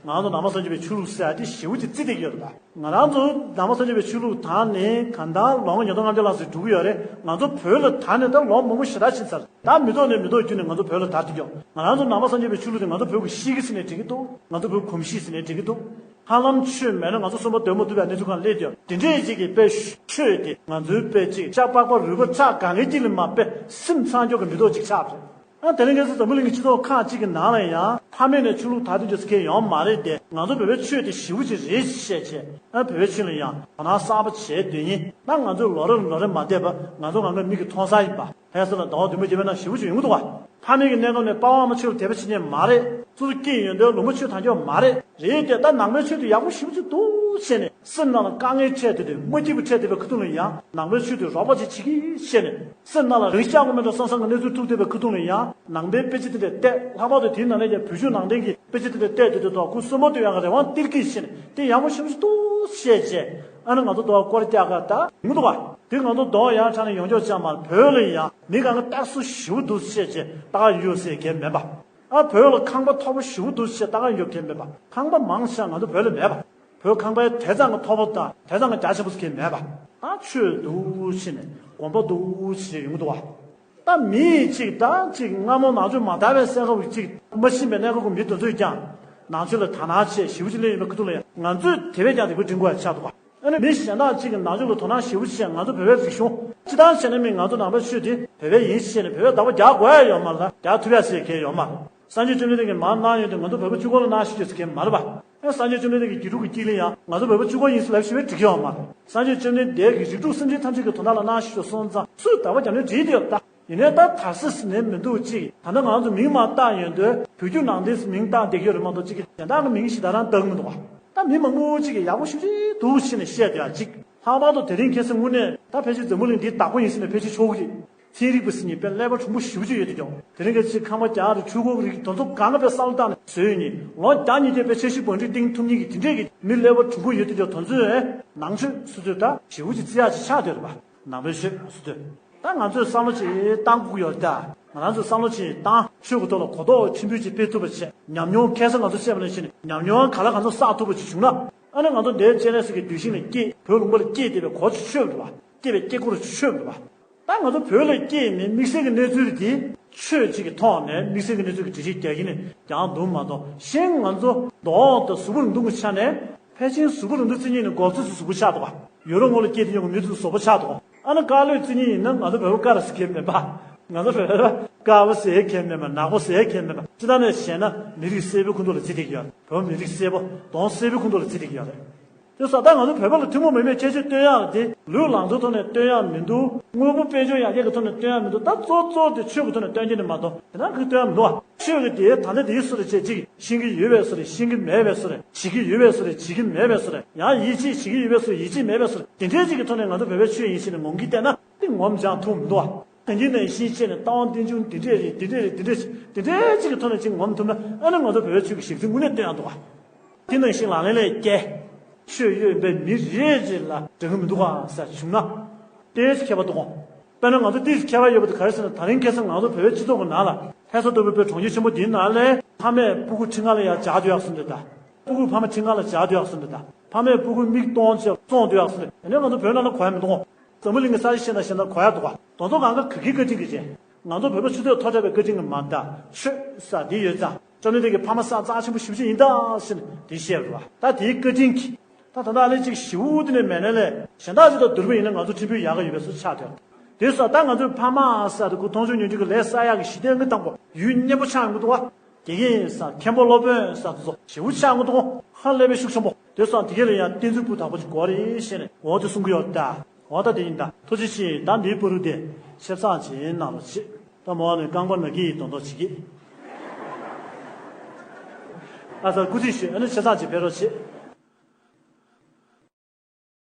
ང་ཚོ་ནང་པ་སངས་རྒྱས་པའི་ཆོས་ལུགས་ཟེར་ཡ་དེ་ཞེ་པོ་ཅིག་བརྩི་བསྡད་ཀྱི་ཡོད་རེད་པ། ང་རང་ཚོ་ནང་པ་སངས་རྒྱས་པའི་ཆོས་ལུགས་དར་ནས་གང་ལྟར་ལོ་ངོ་ཉིས་སྟོང་ལྔ་བརྒྱ་ལྷག་ཙམ་འགྲོ་གི་ཡོད་རེད། ང་ཚོ་བོད་ལ་དར་ནས་ད་ལོ་མང་པོ་ཞེ་དྲག་ཕྱིན་ཚར། ད་མི་ཐོག་ནས་མི་ཐོག་བརྒྱུད་ནས་ང་ཚོ་བོད་ལ་དར་ཐུབ་ཀྱོག་ང་རང་ཚོ་ནང་པ་སངས་རྒྱས་པའི་ཆོས་ལུགས་དེ་ང་ཚོ་བོད་ཀྱི་གཤིས་ཀ་ཟེར་ནས་འགྲིག་གི་འདུག་ང་ཚོ་བོད་གོམས་གཤིས་ཟེར་ནས་འགྲིག་གི་འདུག་ཧ་ལམ་ཆོས་མེད་ན་ང་ཚོ་གསོན་པོ་སྡོད་མ་ཐུབ་པའི་གནས་ཚུལ་གང་སླེབས་ཀྱོག་དེ་འདྲས་ཅིག་གི་དཔེ་ཆོས་དེ་ང་ཚོའི་དཔེ་ཅིག་ཤ་པགས་པ་རུས་པ་ཁྲག་གང་གི་དཀྱིལ་ལ་མ་དཔེ་སེམས་ཚང་ཀྱོག་གི་མི་ཐོག་ཅིག་ཆགས་པ་རེད། ཨ་དེ་རིང་ཁ་སང་འཛམ་བུ་གླིང་གི་སྤྱི་ཚོགས་ཁག་ཅིག་གི་ནང་ལ་ཡང་ཕ་མེས་ནས་ཆོས་ལུགས་དར་དུས་ཅོག་ཟེར་མཁན་ཡོང་མ་རེད་དེ། ང་ཚོ་བོད་པའི་ཆོས་དེ་ཞེ་པོ་ཅིག་རེད་ཅེས་བཤད་བྱས། ཨ་བོད་པའི་ཆོས་ལ་ཡང་དོ་སྣང་གསར་པ་བྱས་སྡོད་ཡིན་ན་ང་ཚོས་ལོ་རེ་ལོ་རེ་མ་བསྡད་པ་ང་ཚོ་ང་ཚོའི་མིག་གིས་མཐོང་ས་ཡིན་པ། ལྷ་ས་ལ་ཟླ་བ་བདུན་པ་བརྒྱད་པའི་ནང་ཞེ་པོ་ཅིག་ཡོང་གི་འདུག་བ། ཕ་མེས་ཀྱི་གནས་སྐབས་ནས་པ་ཕ་མ་ཆོས་ལ་དད་པ་བྱེད་མཁན་མ་རེད། སོ་སོ་སྐྱེས་ཡོན་ཏན་ལུང་པ་ཆོས་དར་ཀྱོག་མ་རེད། རེད་དེ་ད་ནང་པའི་ཆོས་དེ་ཡག་པོ་ཞེ་པོ་ཅིག་འདུག་བྱས་ནས་སེམས་ནང་ལ་དཀའ་ངལ་འཕྲད་དེ་དེ་མ་སྐྱིད་པ་འཕྲད་བསྡད་པའི་ཁ་ཐུག་ལ་ཡང་ནང་པའི་ཆོས་དེ་རོགས་པ་ཅིག་བྱེད་ཀྱི་བྱས་ནས་སེམས་ནང་ལ་རང་ཤག་པོ་མེད་འགྲོ་བསམ་བསམ་གྱི་གནས་ཚུལ་ཐུག་བསྡད་པའི་ཁ་ཐུག་ལ་ཡང་ནང་པའི་དཔེ་ཆ་དེ་འདྲ་བལྟས། ལྷག་པར་དུ་དེའི་ནང་ནས་ཀྱང་བོད་བརྒྱུད་ནང་བསྟན་གྱི་དཔེ་ཆ་དེ་འདྲ་བལྟས་དེ་དེ་ཐོག་ཁོ་གསོན་པོ་སྡོད་ཡག་གི་རེ་བ་སྟེར་གྱི་བྱས་ནས་དེ་ཡག་པོ་ཞེ་པོ་ཅིག་འདུག་བཤད་བྱས། ཨ་ནི་ང་ཚོ་དོ་བ་སྐོར་རྒྱག་ག་ད་ཡོང་གི་འདུག་བ། དེ་ང་ཚོ་དོ་ཡང་ཁྲ་ནས་ཡོང་ཀྱོག་ཅང་མ་བོད་ལ་ཡང་མི་གང་ག་ལྟ་སུ་ཞེ་པོ་འདུག་བཤད་བྱས་ལྟ་ག་ཡོད་ཟེར་མཁན་མེད་པ། ཨ་བོད་ལ་ཁང་པ་མཐོ་པོ་ཞེ་པོ་འདུག་བཤད་ལྟ་ག་ཡོད་མཁན་མེད་པ། ཁང་པ་མང་ཆེ་ང་ཚོ་བོད་ལ་མེད་པ། བོད་ཁང་པའི་དེ་ཙམ་གྱི་མཐོ་པོ་དང་དེ་ཙམ་གྱི་རྒྱ་ཆེན་པོ་ཟེར་མཁན་མེད་པ། ཨ་ཆོས་འདུག་བྱས་ནས་དགོན་པ་འདུག་བྱས་ཡོང་གི་འདུག་བ། ད་མི་ཡིས་ཅིག་ད་ཅིག་སྔ་མོ་ནང་ཆོས་མ་དར་བའི་སེ་འབྲས་ཀྱི་ཅིག་མ་ཤེས་པའི་གནས་སྐབས་ཀྱི་མི་དེ་ཚོས་ཀྱང་ནང་ཆོས་ལ་དག་སྣང་ཆེ་ཞེ་པོ་ཅིག་སླེབས་ཡོད་པའི་ཁ་ཐུག་ལ་ཡང་ང་ཚོས་དེ་བས་ཀྱང་དེ་ཁུལ་འགྲིམ་དགོས་ཡ་ཆགས་འདུག་ག་ཨ་ནི་མི་གཞན་དག་ཅིག་གིས་ནང་ཆོས་ལ་དོ་སྣང་ཞེ་པོ་ཅིག་བྱས་ང་ཚོ་བོད་པའི་རིག་གཞུང་སྤྱི་བཏང་བྱས་ན་མི་ང་ཚོ་ནང་པའི་ཆོས་དེ་བོད་པའི་ཡིན་ཞེས་ནས་བོད་པའི་བདག་པོ་རྒྱག་དགོས་ཡ་ཡོད་མ་རེད། རྒྱག་ཐུབ་ཡ་ཟེར་མཁན་ཡོད་མ་རེད། སངས་རྒྱས་བཅོམ་ལྡན་འདས་ཀྱིས་མར་གནང་ཡོད་དུས་ང་ཚོ་བོད་པ་གཅིག་པོ་ལ་གནང་ཤོག་ཅེས་ཟེར་མཁན་མ་རེད་པ། ཨེ་སངས་རྒྱས་བཅོམ་ལྡན་འདས་ཀྱི་དགེ་ཕྲུག་གི་དཀྱིལ་ལ་ཡང་ང་ཚོ་བོད་པ་གཅིག་པོ་ཡིན་ཟེར་ལབ་ཞུ་བའི་འགྲིག་གི་ཡོད་མ་རེད། སངས་རྒྱས་བཅོམ་ལྡན་འདས་ཀྱི་རིགས་དྲུག་སེམས་ཅན་ཐམས་ཅད་ཀྱི་དོན་དག་ལ་གནང་ཤོག་གསུངས་ཙང་སུས་བདག་པོ་རྒྱབ་ནས་བྲིས་ཏེ་ཡོད་ད། ཡིན་ནའི་ད་དར་ས་ཟེར་ནས་མི་འདུག་ཅིག་ད་ལྟ་ང་ཚོ་མིང་མ་བཏགས་ཡོང་དུས་བོད་བརྒྱུད་ནང་བསྟན་ཟེར་མིང་བཏགས་བསྡད་ཀྱི་ཡོད་རེད་མ་གཏོགས་ཅིག་གི་གཞན་དག་གི་མིང་ཞིག་ད་རང་བཏགས་མི་འདུག་བ། ད་མི་མང་པོ་ཅིག་གིས་ཡག་པོ་ཞེ་པོ་ཅིག་འདུག་ཟེར་ནས་བཤད་བསྡད་ཡ་ཅིག་ལྷག་པར་དུ་དེ་རིང་ཁ་སང་དངོས་གནས་ད་ཕལ་ཆེར་འཛམ་བུ་གླིང་འདིའི་བདག་པོ་ཡིན་ཟེར་ནས་ཕལ་ཆེར་ཆོག་གི་རེད། ཚན་རིག་པ་ཟེར་མཁན་དཔེ་ཀླད་པ་གྲུང་པོ་ཞེ་པོ་ཅིག་ཡོད་དེ་ཀྱང་དེ་རིང་ག་ཅིག་ཁང་པ་རྒྱག་རེད། ཆུ་འགོ་གི་རིགས་དེ་ཚོ་གང་ག་དཔེ་ས་ལ་བཏང་ནས་བཟོས་ཡོད་ནི་ལོ་བརྒྱ་ཉིས་བརྒྱ་དཔེ་འཆར་གཞི་བང་སྒྲིག་བཏིང་ཐུབ་མཁན་གྱི་དེ་འདྲས་ཀྱི་མི་ཀླད་པ་གྲུང་པོ་ཡོད་དེ་ཀྱང་དེ་ཚོས་ནང་ཆོས་སོ་སོས་ད་ཞེ་པོ་ཅིག་བརྩི་ཡག་ཅིག་ཆགས་བསྡད་རེད་པ། ནང་པའི་ཆོས་སོ་སོས་ད་ང་ཚོས་བསམ་བློ་ཅིག་བཏང་དགོས་ཀྱི་ཡོད་རེད་ད། ང་རང་ཚོས་བསམ་བློ་ཅིག་བཏང་ཆོས་ཀྱི་ཐོག་ལ་གོ་རྟོགས་ཆེན་པོ་ཅིག་སྤེལ་ཐུབ་པ་བྱས། ཉམས་མྱོང་ཁ་སང་ང་ཚོ་བཤད་པ་ནང་བཞིན་ཉམས་མྱོང་ག་ལ་གང་འཚམ་བསགས་ཐུབ་པ་ཅིག་བྱུང་ན། ཨ་ནི་ང་ཚོ་འདིའི་སྤྱན་རས་གཟིགས་ཀྱི་གདུལ་ཞིང་ལ་སྐྱེས་བོད་ལུང་པ་ལ་སྐྱེས་བསྡད་པའི་གོ་ཆོད་འདུག་བ། སྐྱེས་པའི་སྐྱེ་སྐོར་ཆོད་འདུག་བ། ད་ང་ཚོ་བོད་ལ་སྐྱེས་ནས་དམིགས་བསལ་གྱི་གནས་ཚུལ་འདི་ཆོས་གཅིག་གི་ཐོག་ནས་དམིགས་བསལ་གྱི་གནས་ཚུལ་གྱི་འགྲེལ་བཤད་རྒྱག་གི་ནས་རྒྱག་འདུག་མ་གཏོགས་གཞན་ང་ཚོ་མདོ་དང་གཟུགས་པོ་རིང་ཐུང་གི་ཆ་ནས་ཕལ་ཆེར་གཟུགས་པོ་རིང་ཐུང་བརྩི་མཁན་ནི་མགོ་ཚོས་སུ་གཟུགས་པོ་ཆགས་འདུག་བ། ཡོ་རོབ་ངོས་ལ་སྐྱེས་དེ་ཡོང་གི་མི་ཚོས་གཟུགས་པོ་ཆགས་འདུག་བ། ཨ་ནི་དཀར་ལོས་བརྩི་མཁན་ཡིན་ན་ང་ཚོ་བོད་པ་དཀར་ཟེར་མཁན་མེད་པ། ང་ཚོ་བོད་པ་དཀར་པོ་ཟེར་མཁན་མེད་པ། ནག་པོ་ཟེར་མཁན་མེད་པ། སྤྱི་བཏང་ནས་བཤད་ན་མི་རིགས་སེར་པོའི་ཁོངས་གཏོགས་ལ་བརྩི་བསྡད་ཀྱི་ཡོད། བོད་མི་རིགས་སེར་པོ་གདོང་སེར་པོའི་ཁོངས་གཏོགས་ལ་བརྩི་བསྡད་ཀྱི་ཡོད་རེད། དེ་སོགས་ད་ང་ཚོ་བོད་པ་ལ་ཐུན་མོང་མ་ཡིན་པའི་ཁྱད་ཆོས་སྟོན་ཡག་དེ་ལུས་ལང་ཚོའི་ཐོག་ནས་སྟོན་ཡག་མི་འདུག་དངོས་པོ་དཔལ་འབྱོར་ཡར་རྒྱས་ཀྱི་ཐོག་ནས་སྟོན་ཡག་མི་འདུག་ད་གཙོ་གཙོ་དེ་ཆོས་ཀྱི་ཐོག་ནས་སྟོན་གྱི་ནི་མ་གཏོགས་དེ་ན་གི་སྟོན་ཡག་མི་འདུག་བ། ཆོས་ཀྱི་དེ་ད་ལྟ་དེའི་སུ་རེ་བྱེད་ཅིག་ཤེས་ཀྱི་ཡོད་པའི་སུ་རེ་ཤེས་ཀྱི་མེད་པའི་སུ་རེ་བྱེད་ཀྱི་ཡོད་པའི་སུ་རེ་བྱེད་ཀྱི་མེད་པའི་སུ་རེ་ཡང་ཡིད་ཆེས་བྱེད་ཀྱི་ཡོད་པའི་སུ་རེ་ཡིད་ཆེས་མེད་པའི་སུ་རེ་དེ་འདྲའི་ཅིག་གི་ཐོག་ནས་ང་ཚོ་བོད་པའི་ཆོས་ཡིན་ཞེས་ནས་ངོམ་གྱི་བལྟས་ན་དེ་ངོམ་སྦྱང་ཐུབ་མི་འདུག་བ། དེ་འདི་ནས་ཤེས་བྱས་ནས་ལྟ་བ་རྟེན་འབྱུང་འདི་འདྲས་རེད། འདི་འདྲས་རེད། འདི་འདྲས་འདི་འདྲས་ཅིག་གི་ཐོག་ནས་ཅིག་ངོམ་ཐུབ་ན་ཨ་ནི་ང་ཚོ་བོད་པའི་ཆོས་ཀྱི་གཞི་རྩ་དངོས་གནས་བསྟན་ཡག་འདུག་བ། དེ་ནང་བཞིན་ལག་ལེན་ལས་སྐྱེ། ཆོས་ཡོད་པའི་མི་རེ་རེ་ལ་འགྲིག་གི་མི་འདུག་ག་ཟེར་བྱུང་ན། ཏོག་ཙམ་ཁྱད་པར་འདུག་ག་དཔེར་ན་ང་ཚོ་ཏོག་ཙམ་ཁྱད་པར་ཡོད་པ་དེ་ག་རེ་ཟེར་ན། ད་རིང་ཁ་སང་ང་ཚོ་བོད་པའི་སྤྱི་ཚོགས་ཀྱི་ནང་ལ་ལྷ་ས་ལྟ་བུའི་དཔེ་གྲོང་ཁྱེར་ཆེན་པོ་འདིའི་ནང་ལ་ཕ་མས་སྤུ་གུ་ཁྲི་ལྔ་ལ་ཡར་སྦྱར་སྡོད་ཡག་སུ་འདུག་ད། སྤུ་གུ་ཕ་མ་ཁྲི་ལྔ་ལ་སྦྱར་སྡོད་ཡག་སུ་འདུག་ད། ཕ་མས་སྤུ་གུ་མིག་སྟོང་ཅིག་བཙོང་སྡོད་ཡག་སུ་འདུག་ཡིན་ནའི་ང་ཚོ་བོད་ནང་ལ་གོ་ཡ་མི་འདུག་ག་འཛམ་བུ་གླིང་གི་ས་ཆ་གཞན་དང་གཞན་དང་གོ་ཡ་འདུག་ག་དེ་ཚོ་གང་ག་ག་གི་བཀའ་དྲིན་གྱིས་བྱས། ང་ཚོ་བོད་པ་ཆུ་ཚོད་མཐོ་དྲགས་པའི་བཀའ་དྲིན་གྱིས་མ་གཏོགས་ཆོས་ཟེར་འདི་ཡོད་ཙང་བཅོམ་ལྡན་འདས་ཀྱི་ཕ་མ་བསགས་རྩ་ཆེན་པོ་ཞེ་པོ་ཅིག་ཡིན་ད་ཟེར་ནས་འདི་བཤད་པ་རེད་བ། ད་དེའི་བཀའ་དྲིན་གྱིས་ད་ད་ལྟ་ཨ་ལེ་ཅིག་ཞེ་པོ་དེ་ནས་མེད་ནའི་ལས་གཞན་དག་ཅིག་དང་བསྡུར་བ་ཡིན་ན་ང་ཚོ་ཕྲན་བུ་ཡག་ག་ཡོད་པའི་བཟོ་ཆགས་བསྡད། དེ་སོགས་ད་ང་ཚོའི་ཕ་མ་ས་དེ་ཀོ་མཐོང་ཆུང་ཉོན་ཆུང་གི་ལས་ས་ཡག་གི་ཞི་བདེ་གི་དང་པོ་ཡུན་རྙེད་པོ་ཆགས་ཡོང་གི་འདུག་བ། དགེ་རྒན་ས་མཁན་པོ་སློབ་དཔོན་ས་དེ་ཚོ་ཞེ་པོ་ཆགས་ཡོང་གི་འདུག་ཧ་ལས་པའི་ཤུགས་ཆེན་པོ། དེ་སོགས་དེ་གས་ལ་ཡང་གཏན་ཚིགས་སྤུས་དག་པོ་ཅིག་དགོས་རེད་ཤེས་ནས་འོ་དེ་གསུང་གི་ཡོད་ད། འོ་ད་དེ་ཡིན་ད། ཐུགས་རྗེ་ཆེ། ད་འདིའི་བར་དུ་དེ་ཆབ་གསང་བྱེད་གནང་རོགས་བྱེད། ད་མོ་ནི་རྐང་པ་ན་གི་ཡི་དོན་དོ་བྱེད་ཀྱི། ཨ་ས་སྐུ་ཚེ་ཞུ། ཨ་ནི་ཆབ་གསང་བྱེད་ཕེབས་རོགས་བྱེད།